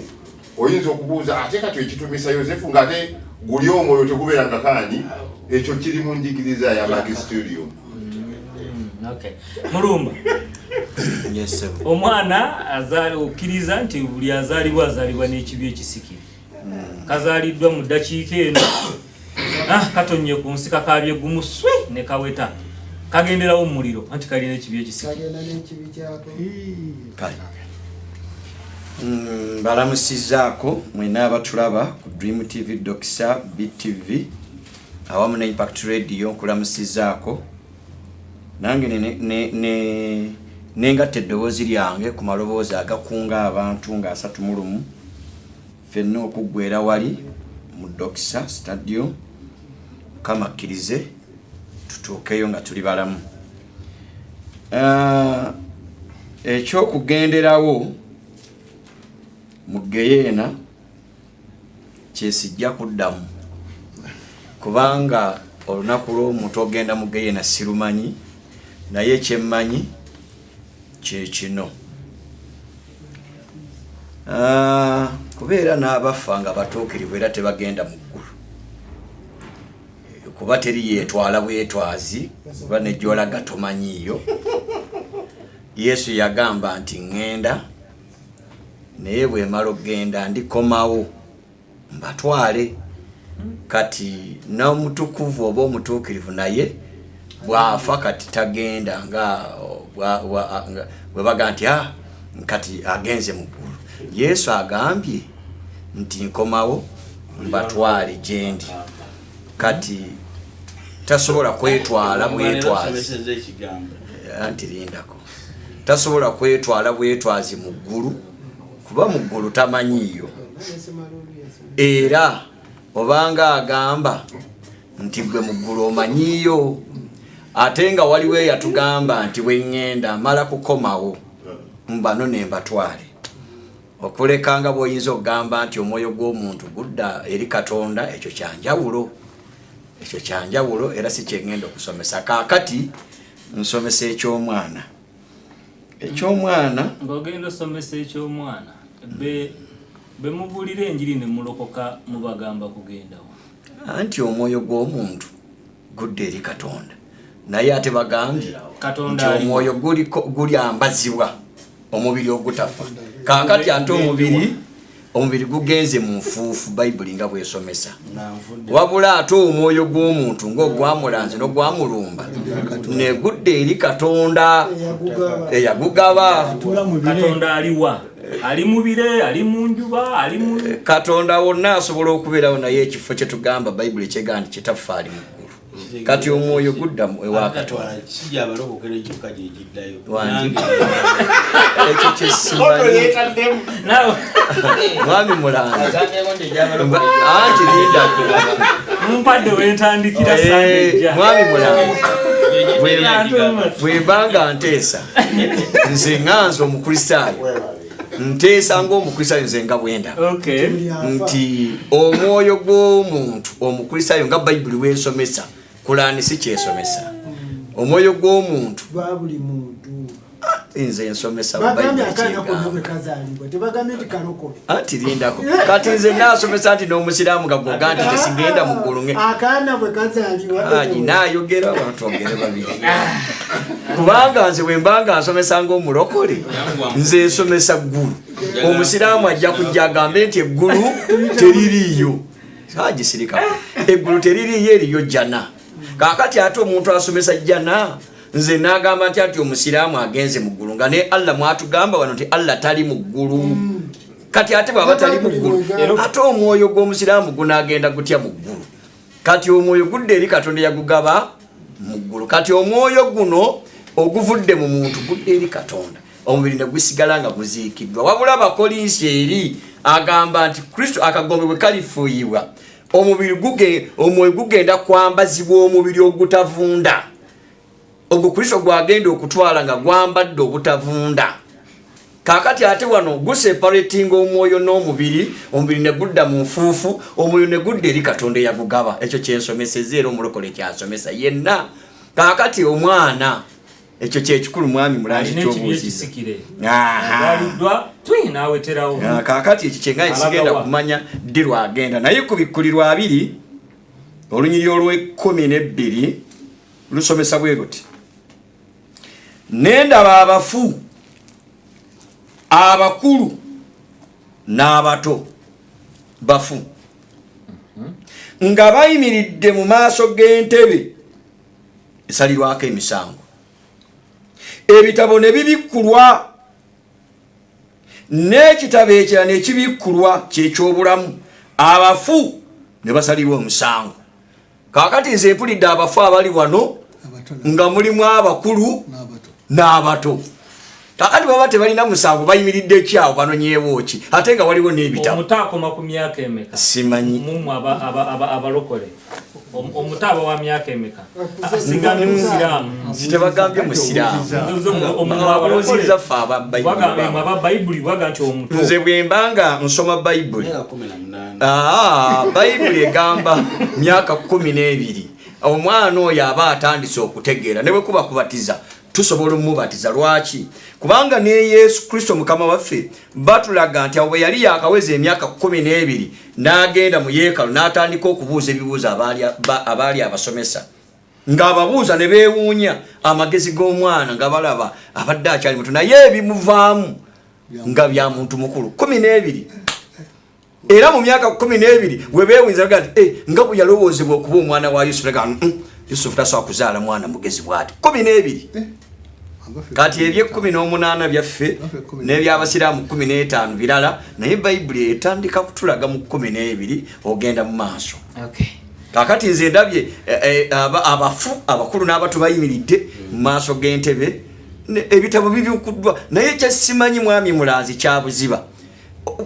oyinza okubuuza, ate kati ekitumisa Yosefu ng'ate guli omwoyo tegubeera nga kaani, ekyo kiri mu njigiriza ya magisterium. Okay. Mulumba, omwana azaali, okkiriza nti buli azaalibwa azaalibwa n'ekibi ekisikire? Kazaaliddwa mu ddakiika eno, katonnye ku nsi, kakaabye gumu swi ne kaweta, kagenderawo mu muliro anti kalina ekibi ekisikire? Kagenda n'ekibi kyako. Kale. Balamusizzaako mwena abatulaba ku Dream TV, Doxa BTV awamu ne Impact Radio. Nkulamusizzaako nange nengatta eddoboozi lyange ku maloboozi agakunga abantu nga 31 ffenna okuggwera wali mu Doxa Stadium. Mukama akkirize tutuukeyo nga tuli balamu. Ekyokugenderawo mu geyeena kyesijja kuddamu, kubanga olunaku lw'omuntu ogenda mu geyeena sirumanyi, naye kyemmanyi kyekino. Kubeera n'abafa nga batuukirivu era tebagenda mu ggulu, kuba teri yeetwala bwetwazi, kuba nejolaga tomanyiiyo. Yesu yagamba nti ŋŋenda, naye bwemala okugenda ndikomawo mbatwale. Kati n'omutukuvu oba omutuukirivu naye bw'afa kati tagenda nga bwe baga nti kati agenze mu ggulu. Yesu agambye nti nkomawo mbatwale gyendi. Kati Tasobola kwetwala bwetwazi. Anti lindako, tasobola kwetwala bwetwazi mu ggulu, kuba mu ggulu tamanyiiyo. Era obanga agamba nti gwe mu ggulu omanyiiyo, ate nga waliwo eyatugamba nti bwe ŋŋenda mala kukomawo mbano ne mbatwale. Okuleka nga bw'oyinza okugamba nti omwoyo gw'omuntu gudda eri Katonda, ekyo kyanjawulo, ekyo kyanjawulo, era si kyeŋŋenda okusomesa kaakati. Nsomesa ekyomwana, ekyomwana. Ng'ogenda osomesa ekyomwana, be mubuulira enjiri ne mulokoka, mubagamba kugendawa? Anti omwoyo gw'omuntu gudda eri Katonda, naye ate bagambye Katonda nti aliwa? Omwoyo gulyambazibwa omubiri ogutafa. Kaakati ate omubiri gugenze mu nfuufu, Bayibuli nga bwesomesa, wabula ate omwoyo gw'omuntu ng'ogwamulanzi n'ogwamulumba negudda eri Katonda eyagugaba. Katonda aliwa? Ali mu bire, ali mu njuba, ali mu Katonda wonna asobola okubeerawo, naye ekifo kyetugamba, Bayibuli ekyegamba nti Kitaffe ali mu ggulu. Kati omwoyo gudda ewa Katonda. Sijja abalokokera kyokka gyegiddayo. Wangi. Ekyo kyesimanyi, mwami Mulanga, anti lindako. Mumpadde wentandikira Sande ejja. Mwami Mulanga, bwembanga nteesa, nze ŋŋanze Omukristaayo, nteesa ngaomukristaayo, nze nga bwendaba nti omwoyo gw'omuntu Omukristaayo, nga Bayibuli bwensomesa, Kulaani si kyesomesa, omwoyo gw'omuntu Gwa buli muntu. Nze nsomesa Bagambye Bayibuli akaana konna kyegamba. bwe kazaalibwa, tebagambye nti kalokole. Anti lindako, kati nze naasomesa nti n'omusiraamu gagoga nti tesigenda mu ggulu Akaana bwe kazaalibwa. Aji naayogera, abantu ogere babiri, kubanga nze bwe mbanga nsomesa ngaomulokole, nze nsomesa ggulu. Omusiraamu ajja kujja agambe nti eggulu teririiyo. Agisirika, eggulu teririiyo, eriyo jjana. Kaakati ate omuntu asomesa jjana, nze nagamba nti ati omusiraamu agenze mu ggulu, nga ne Allah mwatugamba wano nti Allah tali mu ggulu. Kati ate bwaba tali mu ggulu, ate omwoyo gw'omusiraamu gunagenda gutya mu ggulu? Kati omwoyo gudda eri Katonda eyagugaba mu ggulu. Kati omwoyo guno oguvudde mu muntu gudda eri Katonda, omubiri ne gusigala nga guziikiddwa. Wabula Abakolinsi eri agamba nti Kristo akagombe bwe kalifuuyibwa, omubiri omwoyo gugenda kwambazibwa omubiri ogutavunda, ogwo Kristo gwagenda okutwala nga gwambadde obutavunda. Kakati ate wano guseparatinga omwoyo n'omubiri, omubiri ne gudda mu nfuufu, omwoyo ne gudda eri Katonda eyagugaba. Ekyo kyensomeseza, era omulokole kyasomesa yenna. Kakati omwana, ekyo kyekikulu, mwami Mulangi, Alina ekibi kyobuuziza. ekisikire. Aha. Azaaliddwa twi n'aweterawo. Ah, kaakati ekyo kyengaye sigenda Alagawa. kumanya ddi lwagenda, naye ku Bikkulirwa 2, olunyiri olw'e12 lusomesa bwe luti: "Nendaba abafu, abakulu n'abato, bafu nga bayimiridde mu maaso g'entebe esalirwako emisango, ebitabo ne bibikkulwa, n'ekitabo ekirala ne kibikkulwa, kyekyobulamu, abafu ne basalirwa omusango." Kaakati nze mpulidde abafu abali wano nga mulimu abakulu n'abato. Kaakati baba tebalina musango, bayimiridde ekyawo banonyeewo ki, ate nga waliwo n'ebitabo? Omuto akoma ku myaka emeka? Simanyi. Mumwe abalokole, omuto aba wa myaka emeka? Sigambye musiraamu. Tebagambye musiraamu. Abuuziriza ffe aba Bayibuli. Aba Bayibuli baga nti omuto. Nze bwe mbanga nsoma Bayibuli, Bayibuli egamba myaka 12 omwana oyo aba atandise okutegeera, ne bwe kuba kubatiza tusobola omubatiza. Lwaki? Kubanga ne Yesu Kristo Mukama waffe batulaga nti awo bwe yali yakaweza emyaka 12 n'agenda mu yeekalo n'atandika okubuuza ebibuuzo abaali abasomesa, ng'ababuuza ne beewuunya amagezi g'omwana, nga balaba abadde akyali muto naye ebimuvaamu nga bya muntu mukulu. 12, era mu myaka 12 we beewunza baga nti, "Eh, nga bwe yalowoozebwa okuba omwana wa Yusufu." Naga, Yusufu tasobola kuzaala mwana mugezi bw'ati." 12. Kati ebyekumi n'omunaana byaffe n'ebyabasiraamu 15 birala, naye Bayibuli etandika kutulaga mu 12 ogenda mu maaso. Okay. Kakati nze ndabye eh, eh, abafu abakulu n'abato bayimiridde mu maaso g'entebe, ebitabo bibikuddwa, naye kyesimanyi mwami Mulanzi kyabuziba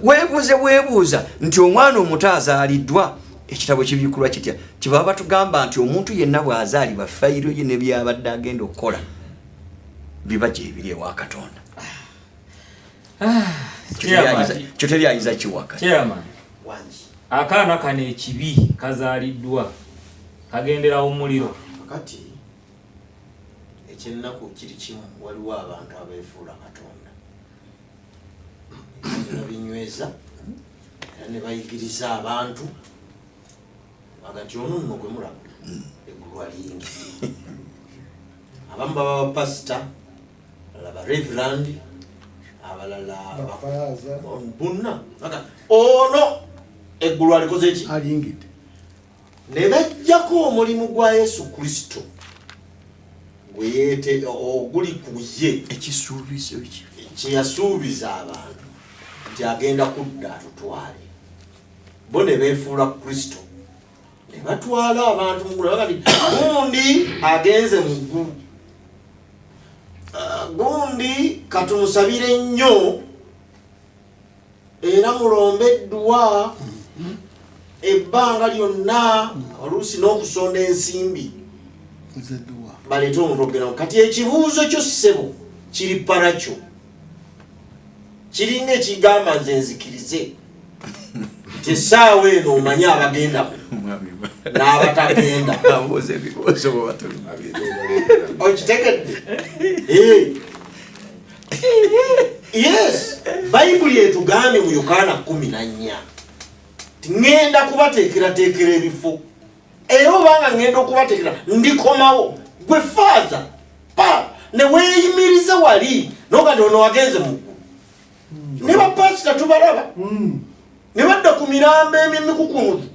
weebuuze weebuuza nti omwana omuto azaaliddwa ekitabo kibikulwa kitya? Kibaba batugamba nti omuntu yenna bw'azaalibwa fayiro ye ne byabadde agenda okukola biba gyebiri ewa Katonda. Kyo teri ayinza kiwaka. Akaana kano ekibi kazaaliddwa kagenderawo muliro. Kati ekyennaku kiri kimu, waliwo abantu abeefuula Katonda ne babinyweza era ne bayigiriza abantu aga nti ono nno gwe mulaba eggulu aliyingidde. Abamu baba bapasita, abalala ba reverand, abalala Bafaaza. Bonna Baga, ono eggulu alikoze ki? Aliyingidde. Ne bajjako omulimu gwa Yesu Kristo gwe yeete oguli ku ye, ekisuubizo ekyo kye yasuubiza abantu nti agenda kudda atutwale. Bo ne beefuula Kristo ne batwala abantu mu ggulu. Baga nti gundi agenze mu ggulu. Ah, gundi katumusabire nnyo era mulombe edduwa ebbanga lyonna, oluusi n'okusonda ensimbi Ezedduwa. baleete omuntu okugenda. Kati ekibuuzo kyo, ssebo, kiri parakyo, kiringa ekigamba nze nzikirize nti essaawa eno omanye abagenda n'abatagenda. Abuuza ebibuuzo bwe batuli. Okitegedde? Yes, Bayibuli etugambye mu Yokaana 14 ti ŋŋenda kubateekerateekera ebifo, era obanga ŋŋenda okubateekera ndikomawo. Gwe faaza pa ne weeyimirize wali noga nti ono wagenze mu ggulu, ne bapasita tubalaba ne badda ku mirambo emikukunuzu.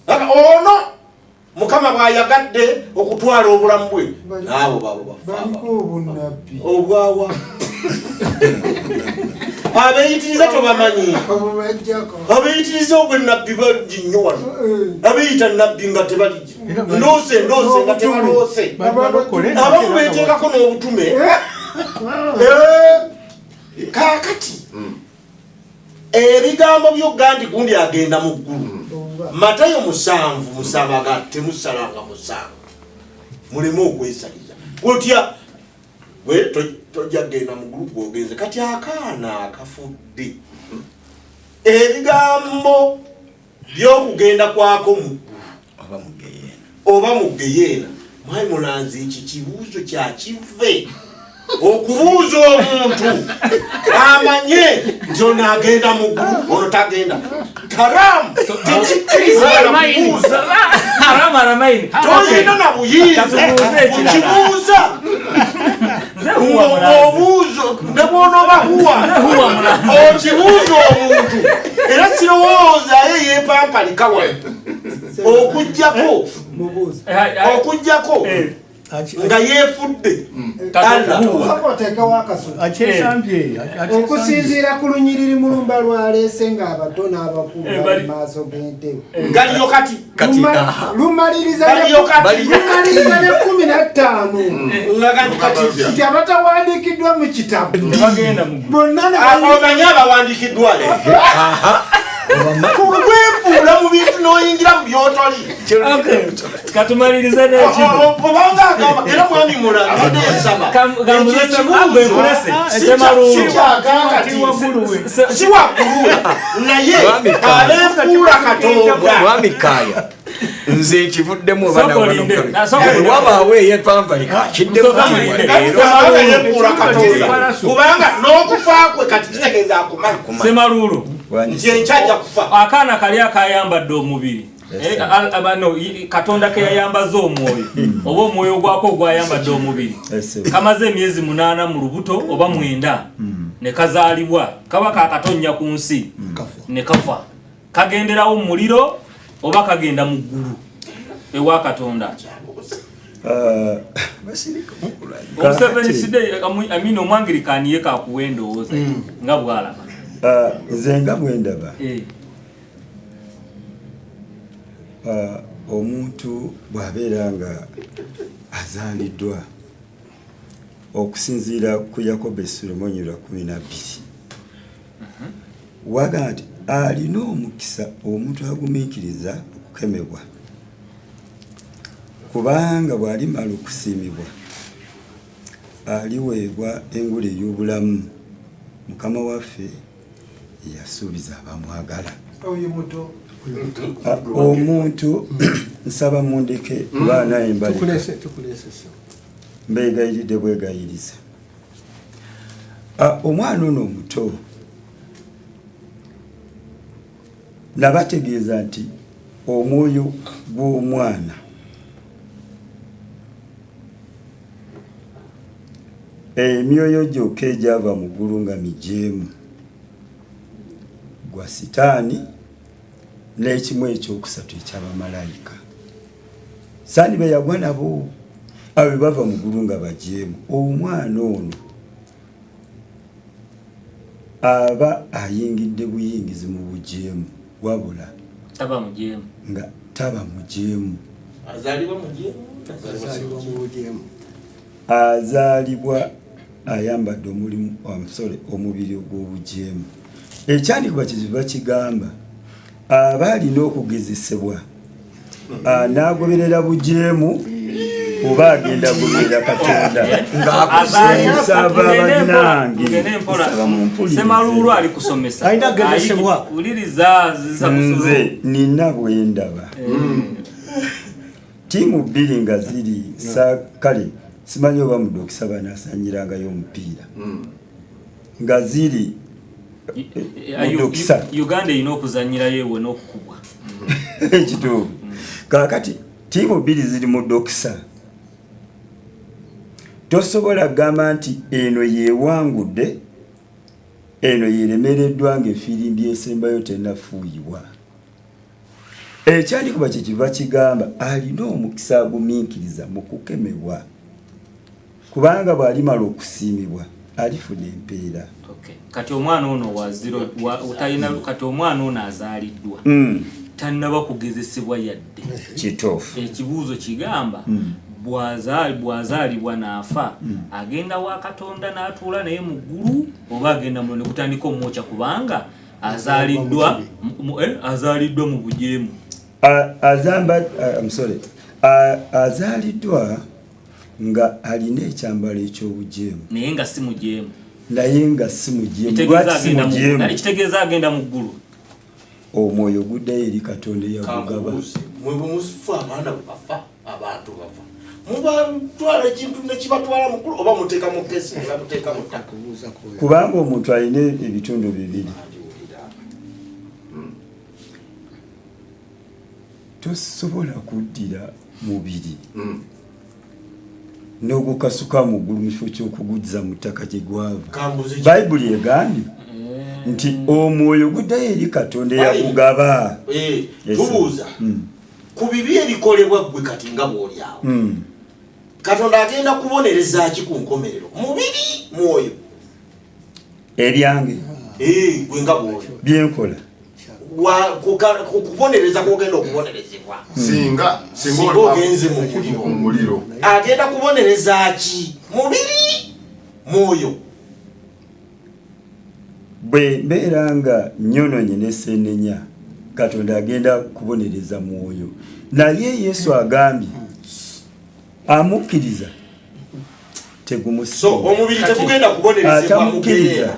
Ono Mukama bw'ayagadde okutwala obulamu bwe, n'abo babo bafa. Baliko obunnabbi. Obwawa abeeyitiriza tobamanyi. Obubajjako. Abeeyitiriza obwennabbi bangi nnyo wano, abeeyita nabbi nga tebaligi, ndoose ndoose nga tebaloose. Abamu beeteekako n'obutume. Eh, kaakati ebigambo byogga nti gundi agenda mu ggulu, Matayo 7:7 aga temusalanga musango muleme okwesaliza. Otya gwe tojja kugenda mu ggulu gwogenze. Kati akaana akafudde, ebigambo by'okugenda kwako mu ggulu oba mugeyeena oba mu geyeena, mwami Mulanzi, eki kibuuzo kya kive okubuuza omuntu amanye nti ono agenda mu ggulu, ono tagenda, karamu tekikkirizibwa na kubuuza. Haramu aramaini. Toyina na buyinza. Katubuuze ekirala. Kukibuuza. Nze huwa Mulanzi. Obuuzo ne bwonooba huwa Huwa Mulanzi. okibuuza omuntu era sirowoozayo yeepampalika wano okugjako Mubuuza. okugjako nga yeefudde Allah. Osooka oteekewo akaso. Akyesambye. Okusinziira ku lunyiriri Mulumba lwaleese ng'abato n'abakulu bali mu maaso g'entebe, Galiyo kati. Kati aha. Lumaliriza Galiyo kati. Lumaliriza ne 15 Nga kati kati nti abatawandiikiddwa mu kitabo Tebagenda mu ggulu. bonna ne omanyi abawandiikiddwa kwefuula mu bintu n'oyingira mu byotoli. Okay. Katumalirize n'ekino. Obanga agamba era mwami Mula abadde nsaba Gwe nkulese. Semaluulu. Sikyakakati si waggulu, naye Mwami Kaaya. abeefuula Katonda. Mwami Kaaya, nze nkivuddemu oba Soko linde. nawe. Soko linde. Wabaawo eyepampalika kiddemu. Soko linde. Leero Kubanga yeefuula Katonda, kubanga n'okufa kwe kati kitegeeza akumanyi Semaluulu. Nti enkya ajja kufa. Akaana kali akayambadde omubiri. Eh, no, Katonda ke yayambaza omwoyo oba omwoyo gwako ogwayambadde omubiri, kamaze emyezi 8 mu lubuto oba 9 ne kazaalibwa, kaba kakatonnya ku nsi ne kafa, kagenderawo mu muliro oba kagenda mu ggulu ewa Katonda? Omuseveniside, amini Omwangirikaani, ye kakuwa endowooza nga bw'alaba. Nze nga bwe ndaba, Omuntu bw'abeera nga azaaliddwa okusinziira ku Yakobo essula omwonyerwa 12 waga nti alina omukisa omuntu agumiikiriza okukemebwa, kubanga bw'alimala okusiimibwa aliweebwa engule ey'obulamu Mukama waffe yasuubiza abamwagala. Oyo muto. Ah, omuntu nsaba mundeke kuba naye mbaleka. Tukulese, tukulese ssebo. Mbeegayiridde bwegayiriza. Ah, omwana ono omuto nabategeeza nti omwoyo gw'omwana emyoyo gyokka egyava mu ggulu nga mijeemu gwa sitaani n'ekimu ekyokusatu ekyabamalayika saani be yagwa nabo abo be bava mu ggulu nga bajeemu. Omwana ono aba ayingidde buyingizi mu bujeemu, wabula taba mujeemu, nga taba mujeemu. Azaalibwa mujeemu, azaalibwa mu bujeemu, azaalibwa ayambadde omulimu, I'm sorry, omubiri ogw'obujeemu. Ekyandikuba kyekiva kigamba aba alina okugezesebwa anaagoberera bujeemu oba agenda goberera Katonda. Nsaba bannange, nsaba mumpulirize. Semaluulu ali kusomesa. Alina kugezesebwa. Wuliriza, ziza Nze nina bwendaba tiimu bbiri nga ziri sa kale simanyi oba mudokisa banaasanyirangayo omupiira nga ziri mudokisa. Uganda erina okuzanyirayo ewe n'okukubwa. Ekituufu. Kaakati tiimu bbiri ziri mu dokisa, tosobola kugamba nti eno yewangudde eno yeremereddwa ng'efirimbi esembayo tennafuuyibwa. Ekyandikuba kyekiva kigamba alina omukisa agumiikiriza mu kukemebwa, kubanga bw'alimala okusiimibwa alifuna empeera. Okay. Kati omwana ono wa zero talina, kati omwana ono azaaliddwa tannaba kugezesebwa yadde. Kituufu. Ekibuuzo kigamba bw'azaalibwa n'afa agenda wa Katonda n'atuula naye mu ggulu oba agenda muliro ne gutandika omwokya kubanga azaaliddwa azaaliddwa mu bujeemu. I'm sorry. Azaaliddwa nga alina ekyambalo eky'obujeemu, naye nga si mujeemu, naye nga si mujeemu. Lwaki si mujeemu? Kitegeeza agenda mu ggulu. Omwoyo guddayo eri Katonda eyagugaba. Mwe bwe mufa abaana bwe bafa, abantu bafa, mubatwala ekintu ne kibatwala mu ggulu oba muteeka mu kesi ne bamuteeka mu ttaka? Kubanga omuntu alina ebitundu bibiri, tosobola kuddira mubiri n'ogukasuka mu ggulu mu kifo ky'okuguzza mu ttaka gye gwava. Bayibuli egambye nti omwoyo guddayo eri Katonda eyagugaba. Tubuuza ku bibi ebikolebwa ggwe kati nga bw'oli awo, Katonda agenda kubonereza ki ku nkomerero? Mubiri, mwoyo? Ebyange gwe nga bw'oli byenkola kubonereza kwogenda okubonerezebwa singa singa ogenze mu muliro, agenda kubonereza ki? Mubiri, mwoyo? Bwe mbeera nga nnyononye ne seenenya, Katonda agenda kubonereza mwoyo. Naye Yesu agambye amukkiriza tegumusinga. Omubiri tegugenda kubonerezebwa. Atamukkiriza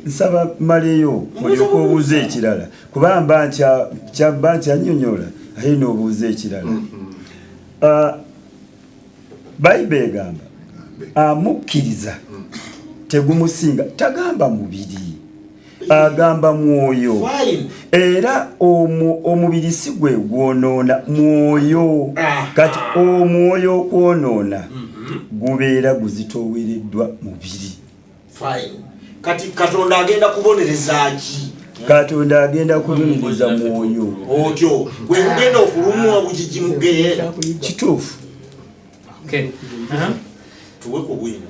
nsaba maleyo olyoke obuuze ekirala, kuba mba nkyanyonyola ate n'obuuza ekirala. Bayibuli egamba amukkiriza tegumusinga, tagamba mubiri, agamba mwoyo. Era omubiri si gwe gwonoona, mwoyo. Kati omwoyo okwonoona gubeera guzitoowereddwa mubiri. Kati Katonda agenda kubonereza ki? Katonda agenda kubonereza mwoyo. Otyo gwe gugenda okulumwa obujiji mu ggeyeena. Kituufu. Tuwe ku bwino.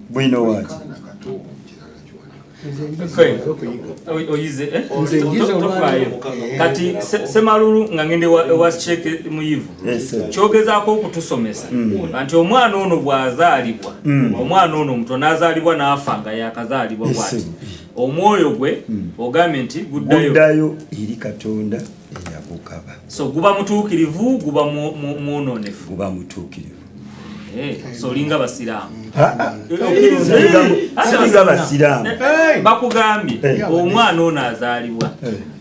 Bwino waki? Oyize eh? Tofaayo kati Semalulu nga ngende ewa Sheikh Muyivu, kyogezaako okutusomesa nti omwana ono bw'azaalibwa, omwana ono omuto n'azaalibwa n'afa nga yakazaalibwa bw'ati, omwoyo gwe ogambye nti guddayo? Guddayo eri Katonda eyagugaba. So guba mutuukirivu, guba mwonoonefu? Guba mutuukirivu. So olinga basiraamu. Ah, ah. Siringa basiraamu. Bakugambye omwana ono azaalibwa,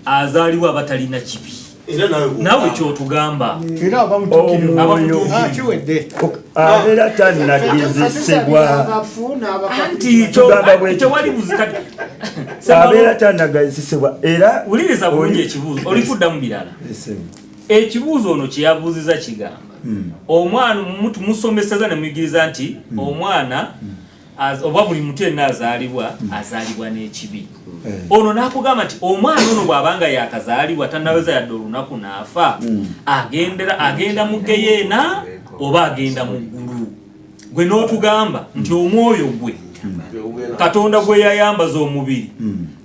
azaalibwa abatalina kibi. Era nawe Naawe kyotugamba. Era aba mutuukirivu. Omwoyo. Ah, kiwedde. Abeera tannagezesebwa. Abafu. Anti Tugamba bwe kityo. tewali buzi kati. Abeera tannagezesebwa era Wuliriza bulungi ekibuuzo, oli kuddamu birala. Ekibuuzo ono kyeyabuuziza kigamba, omwana musomeseza ne muyigiriza nti omwana oba buli muntu yenna azaalibwa, azaalibwa n'ekibi. Ono n'akugamba nti omwana ono bw'abanga yakazaalibwa, tannaweza yadde olunaku n'afa, agenda mu geyeena oba agenda mu ggulu? Gwe n'otugamba nti omwoyo gwe Katonda gwe yayambaza omubiri,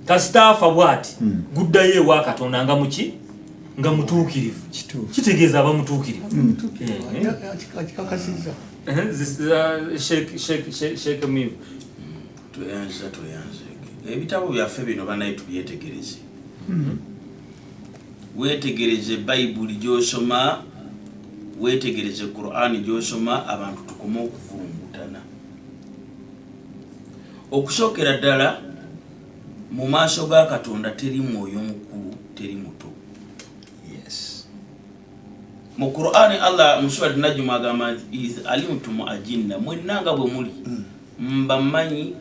kasita afa bw'ati, guddayo ewa Katonda nga muki? Nga mutuukirivu. Kitegeeza aba mutuukirivu. Akikakasizza. Sheikh Muyivu. Tweyanziza, tweyanzeeke. Ebitabo byaffe bino banaye tubyetegereze. Wetegereze Bayibuli gyosoma, wetegereze Qurani gyosoma. Abantu tukome okuvulungutana. Okusookera ddala, mu maaso ga Katonda teri mwoyo mukulu, teri muto. Mu Qurani Allah mu Surati Najmu agamba nti iz alimtum ajinna, mwenna nga bwe muli mbamanyi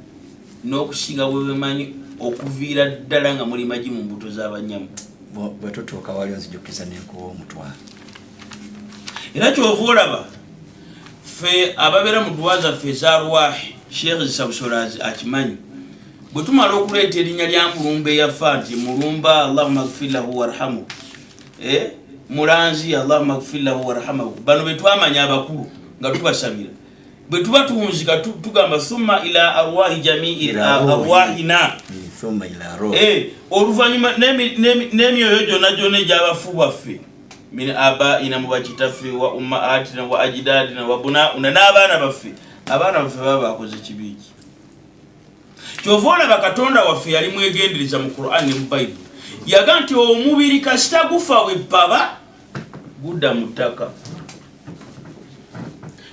n'okusinga bwe bemanyi okuviira ddala nga muli magi mu mbuto z'abanyamu. Bwe tutuuka wali onzijukiza nenkuwa omutwalo. Era kyova olaba ffe ababeera mu duwa zaffe eza ruwahi, Sheekh Zisabusolazi akimanyi, bwe tumala okuleeta erinnya lya Mulumba eyafa nti Mulumba, Allahuma gfir lahu warhamu, Mulanzi, Allahuma gfir lahu warhamahu, bano be twamanya abakulu nga tubasabira, bwe tuba tuwunzika tugamba thumma ila arwahi jamii arwahina. Thumma ila roho. Oluvannyuma n'emyoyo gyonna gyonna egy'abafu baffe, min abaina, mu bakitaffe, wa ummaatina wa ajdadina wa bunauna, n'abaana baffe. Abaana baffe baba bakoze kibi ki? Kyova olaba Katonda waffe yali mwegendereza mu Quran ne mu Bayibuli, yaga nti omubiri kasita gufa bwe baba gudda mu ttaka,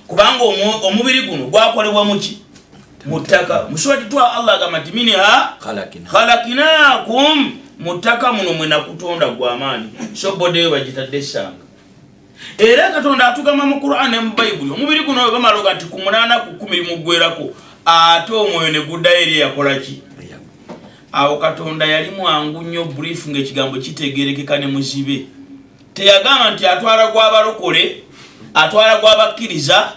kubanga omubiri guno gwakolebwa muki? Mu ttaka. Musurati twa Allah agamba nti minha Khalakina. khalakinakum, mu ttaka muno mwe nakutonda gw'amaanyi. So body eyo bagitadde essanga. Era Katonda atugamba mu Quran ne mu Bayibuli, omubiri guno bwe bamala oga nti ku 8 ku 10 limuggwerako, ate omwoyo ne guddayo eri eyakola ki? Awo Katonda yali mwangu nnyo, brief, ng'ekigambo kitegerekeka ne muzibe. Teyagamba nti atwala gw'abalokole, atwala gw'abakkiriza,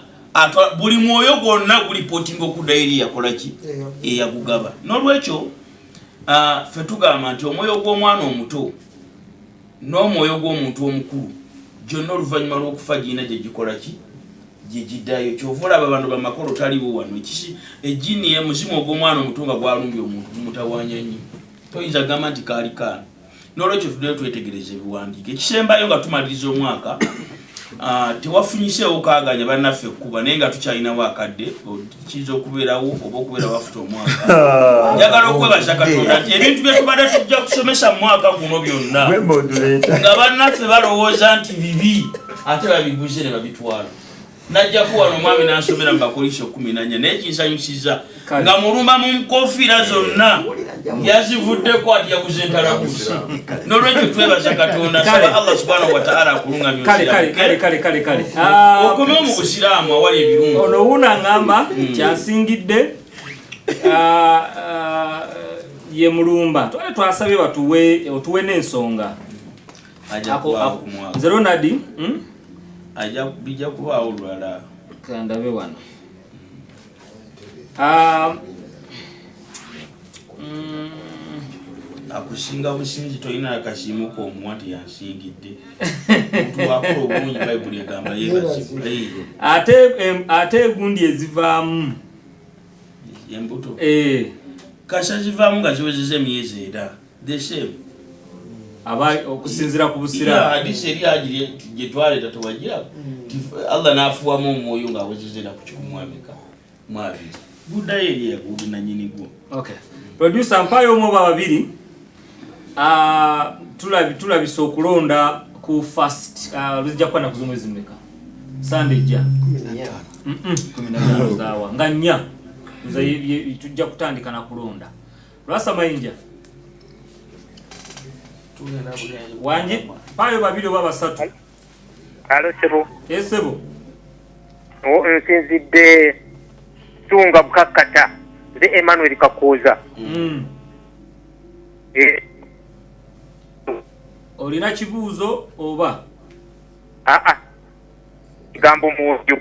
buli mwoyo gwonna gulipootinga okuddayo eri eyakola ki? Eyagugaba. N'olwekyo ffe tugamba nti omwoyo gw'omwana omuto n'omwoyo gw'omuntu omukulu gyonna oluvannyuma lw'okufa girina gye gikola ki? Gye giddayo. Kyova olaba bano bamakolo taliwo wano. Ekisi ejjini, emuzimu ogw'omwana omuto nga gwalumbye omuntu gumutawaanya nnyo, toyinza kugamba nti kaali kaana. N'olwekyo tuddeyo twetegereza ebiwandiiko. Ekisembayo nga tumaliriza omwaka, tewafunyiseewo kaaganya bannaffe ekkuba, naye nga tukyalinawo akadde, kiyinza okubeerawo oba okubeerawo afuta omwaka. Njagala okwebaza Katonda nti ebintu bye tubadde tujja kusomesa mu mwaka guno byonna, Gwe moderator. nga bannaffe balowooza nti bibi, ate babiguze ne babitwala. Najjako wano omwami n'ansomera mu Bakolinso 14, naye kinsanyusiza nga Mulumba mu nkofiira zonna yazivuddeko, ati yaguze entalabusi. N'olwekyo twebaza Katonda. Nsaba Allah subhanahu wataala akulungamya. Kale kale kale kale kale kale. Ah, Okomewo mu busiraamu awali ebirungi. Ono wuno aŋŋamba kyansingidde. Ye Mulumba, twale twasabye batuwe, otuwe n'ensonga. Ajja kubaawo ku mwaka. Nze Ronald, Ajja bijja kubaawo olulala. Kandabe wano. Akusinga businzi, tolina akasiimu k'omuwa nti yansingidde. Omuntu wakola obulungi, Bayibuli egamba yeebazibwa. Ate egundi ezivaamu Embuto. Eh. Kasita zivaamu nga ziwezeza emyezi era the same. Aba okusinzira ku busiraamu. Hadisi eri agiri gye twaleeta tewagiraba. Allah n'afuwamu omwoyo ng'awezeza era ku kikumu ameka mu abiri. Guddayo eri eyagundi nannyini gwo. Okay. Producer mpayo omu oba babiri. Tulabisa okulonda ku first luzijja kuba naku z'omwezi mmeka? Sunday ejja. 15 zaawa nga 4. Nze tujja kutandika na kulonda. Lwasa Mayinja. Wangi mpayo babiri oba basatu. Alo sebo. Sebo. Nsinzidde Tunga Bukakkata. Nze Emmanuel Kakooza. Olina kibuuzo oba? Kigambo mwoyo.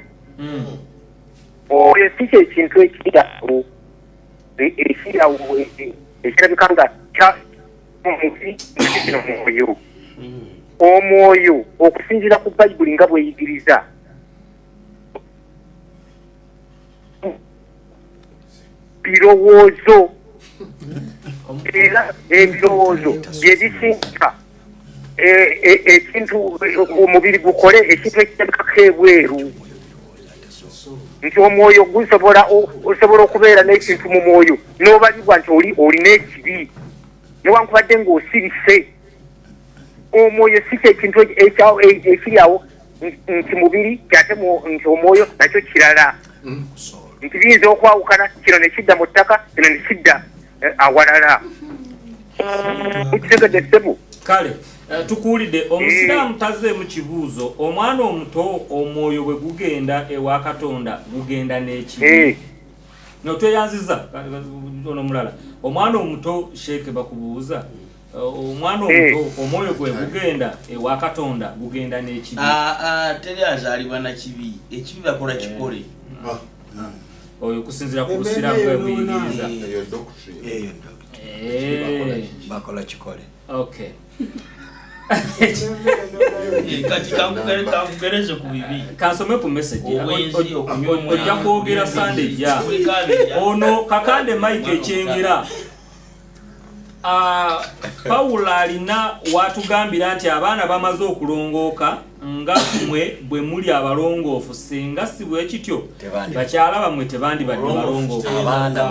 Oyo si kye kintu ekirawo ekirabika nga kino mwoyo. Omwoyo okusinziira ku Bayibuli nga bweyigiriza birowoozo era ebirowoozo bye bisinga ekintu omubiri gukole ekintu ekirabikako ebweru nti omwoyo gusobola osobola okubeera n'ekintu mu mwoyo n'obalibwa nti olina ekibi newankubadde ng'osirise. Omwoyo si kyekintu ekiri awo nti mubiri ate nti omwoyo nakyo kirala nti biyinza okwawukana kino ne kidda mu ttaka kino ne kidda awalala. Ukitegedde ssebo? Kale tukuwulidde. Omusiraamu tazzeemu kibuuzo. Omwana omuto omwoyo bwe gugenda ewa Katonda gugenda n'ekibi. No tweyanziza ono omulala. Omwana omuto sheeke bakubuuza omwana omuto omwoyo gwe gugenda ewa Katonda gugenda n'ekibi. Teri azaalibwa na kibi. Ekibi bakola kikole. Oyo kusinziira ku busiraamu bwe buyigiriza. Bakola kikole. Okay. Kati kankugereze ku bibi. Kansome ku message. Ojja kwogera Sunday ejja. Ono Kakande Mike Ekyengera. Paul alina watugambira nti abaana bamaze okulongooka nga mmwe bwe muli abalongoofu singa si bwe kityo bakyala bammwe tebandibadde balongoofu. Abaana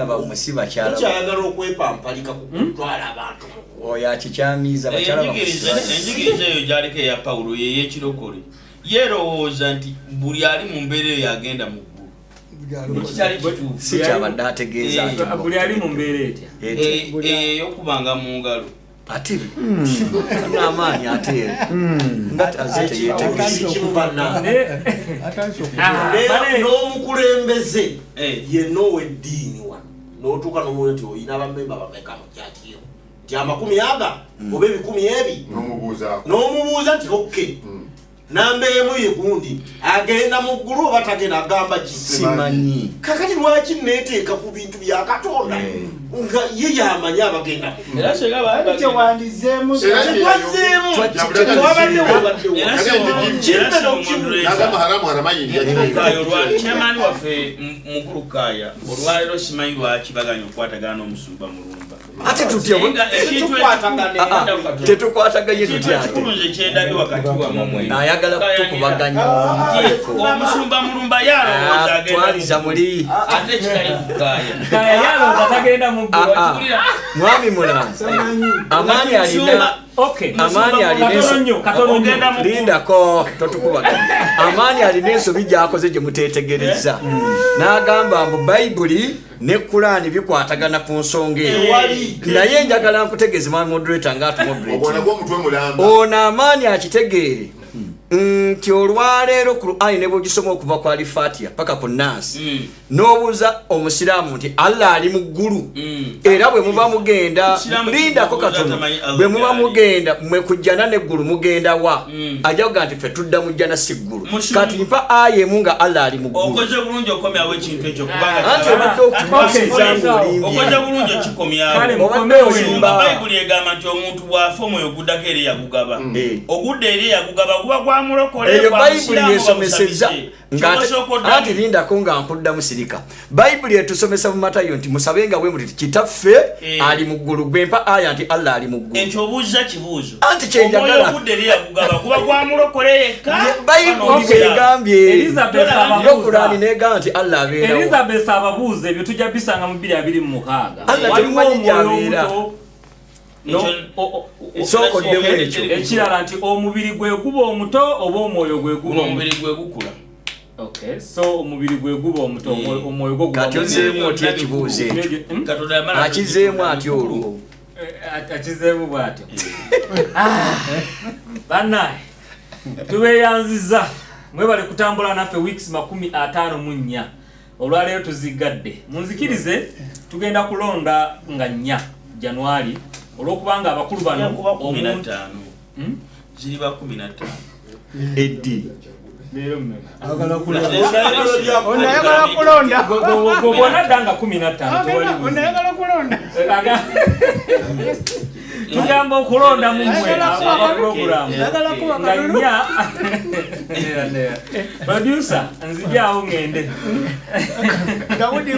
bammwe si bakyala. Tukyayagala okwepampalika ku kutwala abantu. Oyo akikyamiza bakyala bammwe. Enjigiriza eyo gy'aliko eya Pawulo ye y'ekirokole. Yeerowooza nti buli ali mu mbeera eyo agenda mu ggulu. Si kyabadde ategeeza. Buli ali mu mbeera etya? Ey'okubanga mu ngalo. Ate n'amaanyi ate nga aze teyeetegese. N'omukulembeze yenna ow'eddiini wano n'otuuka n'omuwulira nti olina bamemba bameka mu kyakiyo nti 20 aga oba 1000 n'omubuuza nti okay namba emu ye gundi agenda mu ggulu oba tagenda agamba ki? Simanyi. Kakati lwaki neeteeka ku bintu bya Katonda nga ye yamanyi abagenda? Era singa Kyewandizeemu. Kyetwazzeemu tewabadde wabaddewo. Chairman waffe mukulu Kaaya olwaleero simanyi lwaki baganya okukwatagana n'omusumba Mulumba. Ate tutya? Tetukwataganye tutya? Ate ekikulu nze kyendabye wakati wammwe ayagala kutukubaganya. Omusumba Mulumba yalowooza agenda Twaliza muli. Ate kitali ku Kaaya. Kaaya yalowooza tagenda mu ggulu. Mwami Mulanzi, amaanyi alina. Okay. Amaanyi alina. Katono nnyo, katono nnyo. Lindako, totukubaganya. Amaanyi alina ensobi gyakoze gye muteetegereza n'agamba mbu Bayibuli ne Kulaani bikwatagana ku nsonga eyo. Tewali. Naye njagala nkutegeeze, mwami moderator, nga atumoderate, Ono ono amaanyi akitegeere nti olwaleero Kurani ne bwogisoma okuva ku Alifatiya paka ku Nansi n'obuuza omusiraamu nti Allah ali mu ggulu, era bwe muba mugenda Musiraamu lindako kikubuuza katono tamanyi Allah bwe muba gy'ali. mugenda mwe kujjana neggulu mugenda wa, ajja kuga nti ffe tudda mu jjana si ggulu. Kati mpa aya emu nga Allah ali mu ggulu. Okoze bulungi okomyawo ekintu ekyo kubanga Anti obadde okutuusiza ng'olimbye. Okoze bulungi okikomyawo. Kale, Obadde mukomewo. olimba. Bayibuli egamba nti omuntu bw'afa omwoyo guddako eri eyagugaba. Ogudda eri eyagugaba guba gwa gwa mulokole Eyo gwa Bayibuli musiraamu yesomesezza bagusabise. nga ate- Ky'osooka oddamu. anti lindako nga nkuddamu sirika. Bayibuli etusomesa mu Matayo nti musabe nga bwe muti Kitaffe Eh. ali mu ggulu. Gwe mpa aya nti Allah ali mu ggulu. Ekyo obuuza kibuuzo. Anti kyenjagala. Omwoyo ogudde eri yagugaba guba gwa mulokole yekka. Bayibuli bwegambye. Elizabeth Yo ababuuza. Kulaani negamba nti Allah abeerawo. Elizabeth ababuuza ebyo tujja bisanga mu 2026. Allah Waliwo temumanyi omwoyo gy'abeera. omuto. Sooka oddemu ekyo. Ekirala nti omubiri gwe guba omuto oba omwoyo gwe guba Guno omubiri gwe gukula. Okay, so omubiri gwe guba omuto, omwoyo gwo guba Kati munene. ozeemu otya ekibuuzo ekyo? Katonda yamala Akizeemu atya olwo? Akizeemu bw'atyo. Bannaye tubeeyanziza, mwebale kutambula naffe weeks 54. Olwaleero tuzigadde. Munzikirize, tugenda kulonda nga 4 Januari, olwokubanga abakulu bano Kuba kumi na omuntu ttaano. Ziriba 15. Eddi. Leero mmeka? Ono ayagala kulonda. Bwonadda nga 15 tewali Ono buzibu. ayagala kulonda. Tugamba okulonda mu mmwe Ayagala kuba aba kalulu. program Ayagala kuba nga kalulu. 4. Nera, nera. Producer, nzijaawo ngende. Dawudi.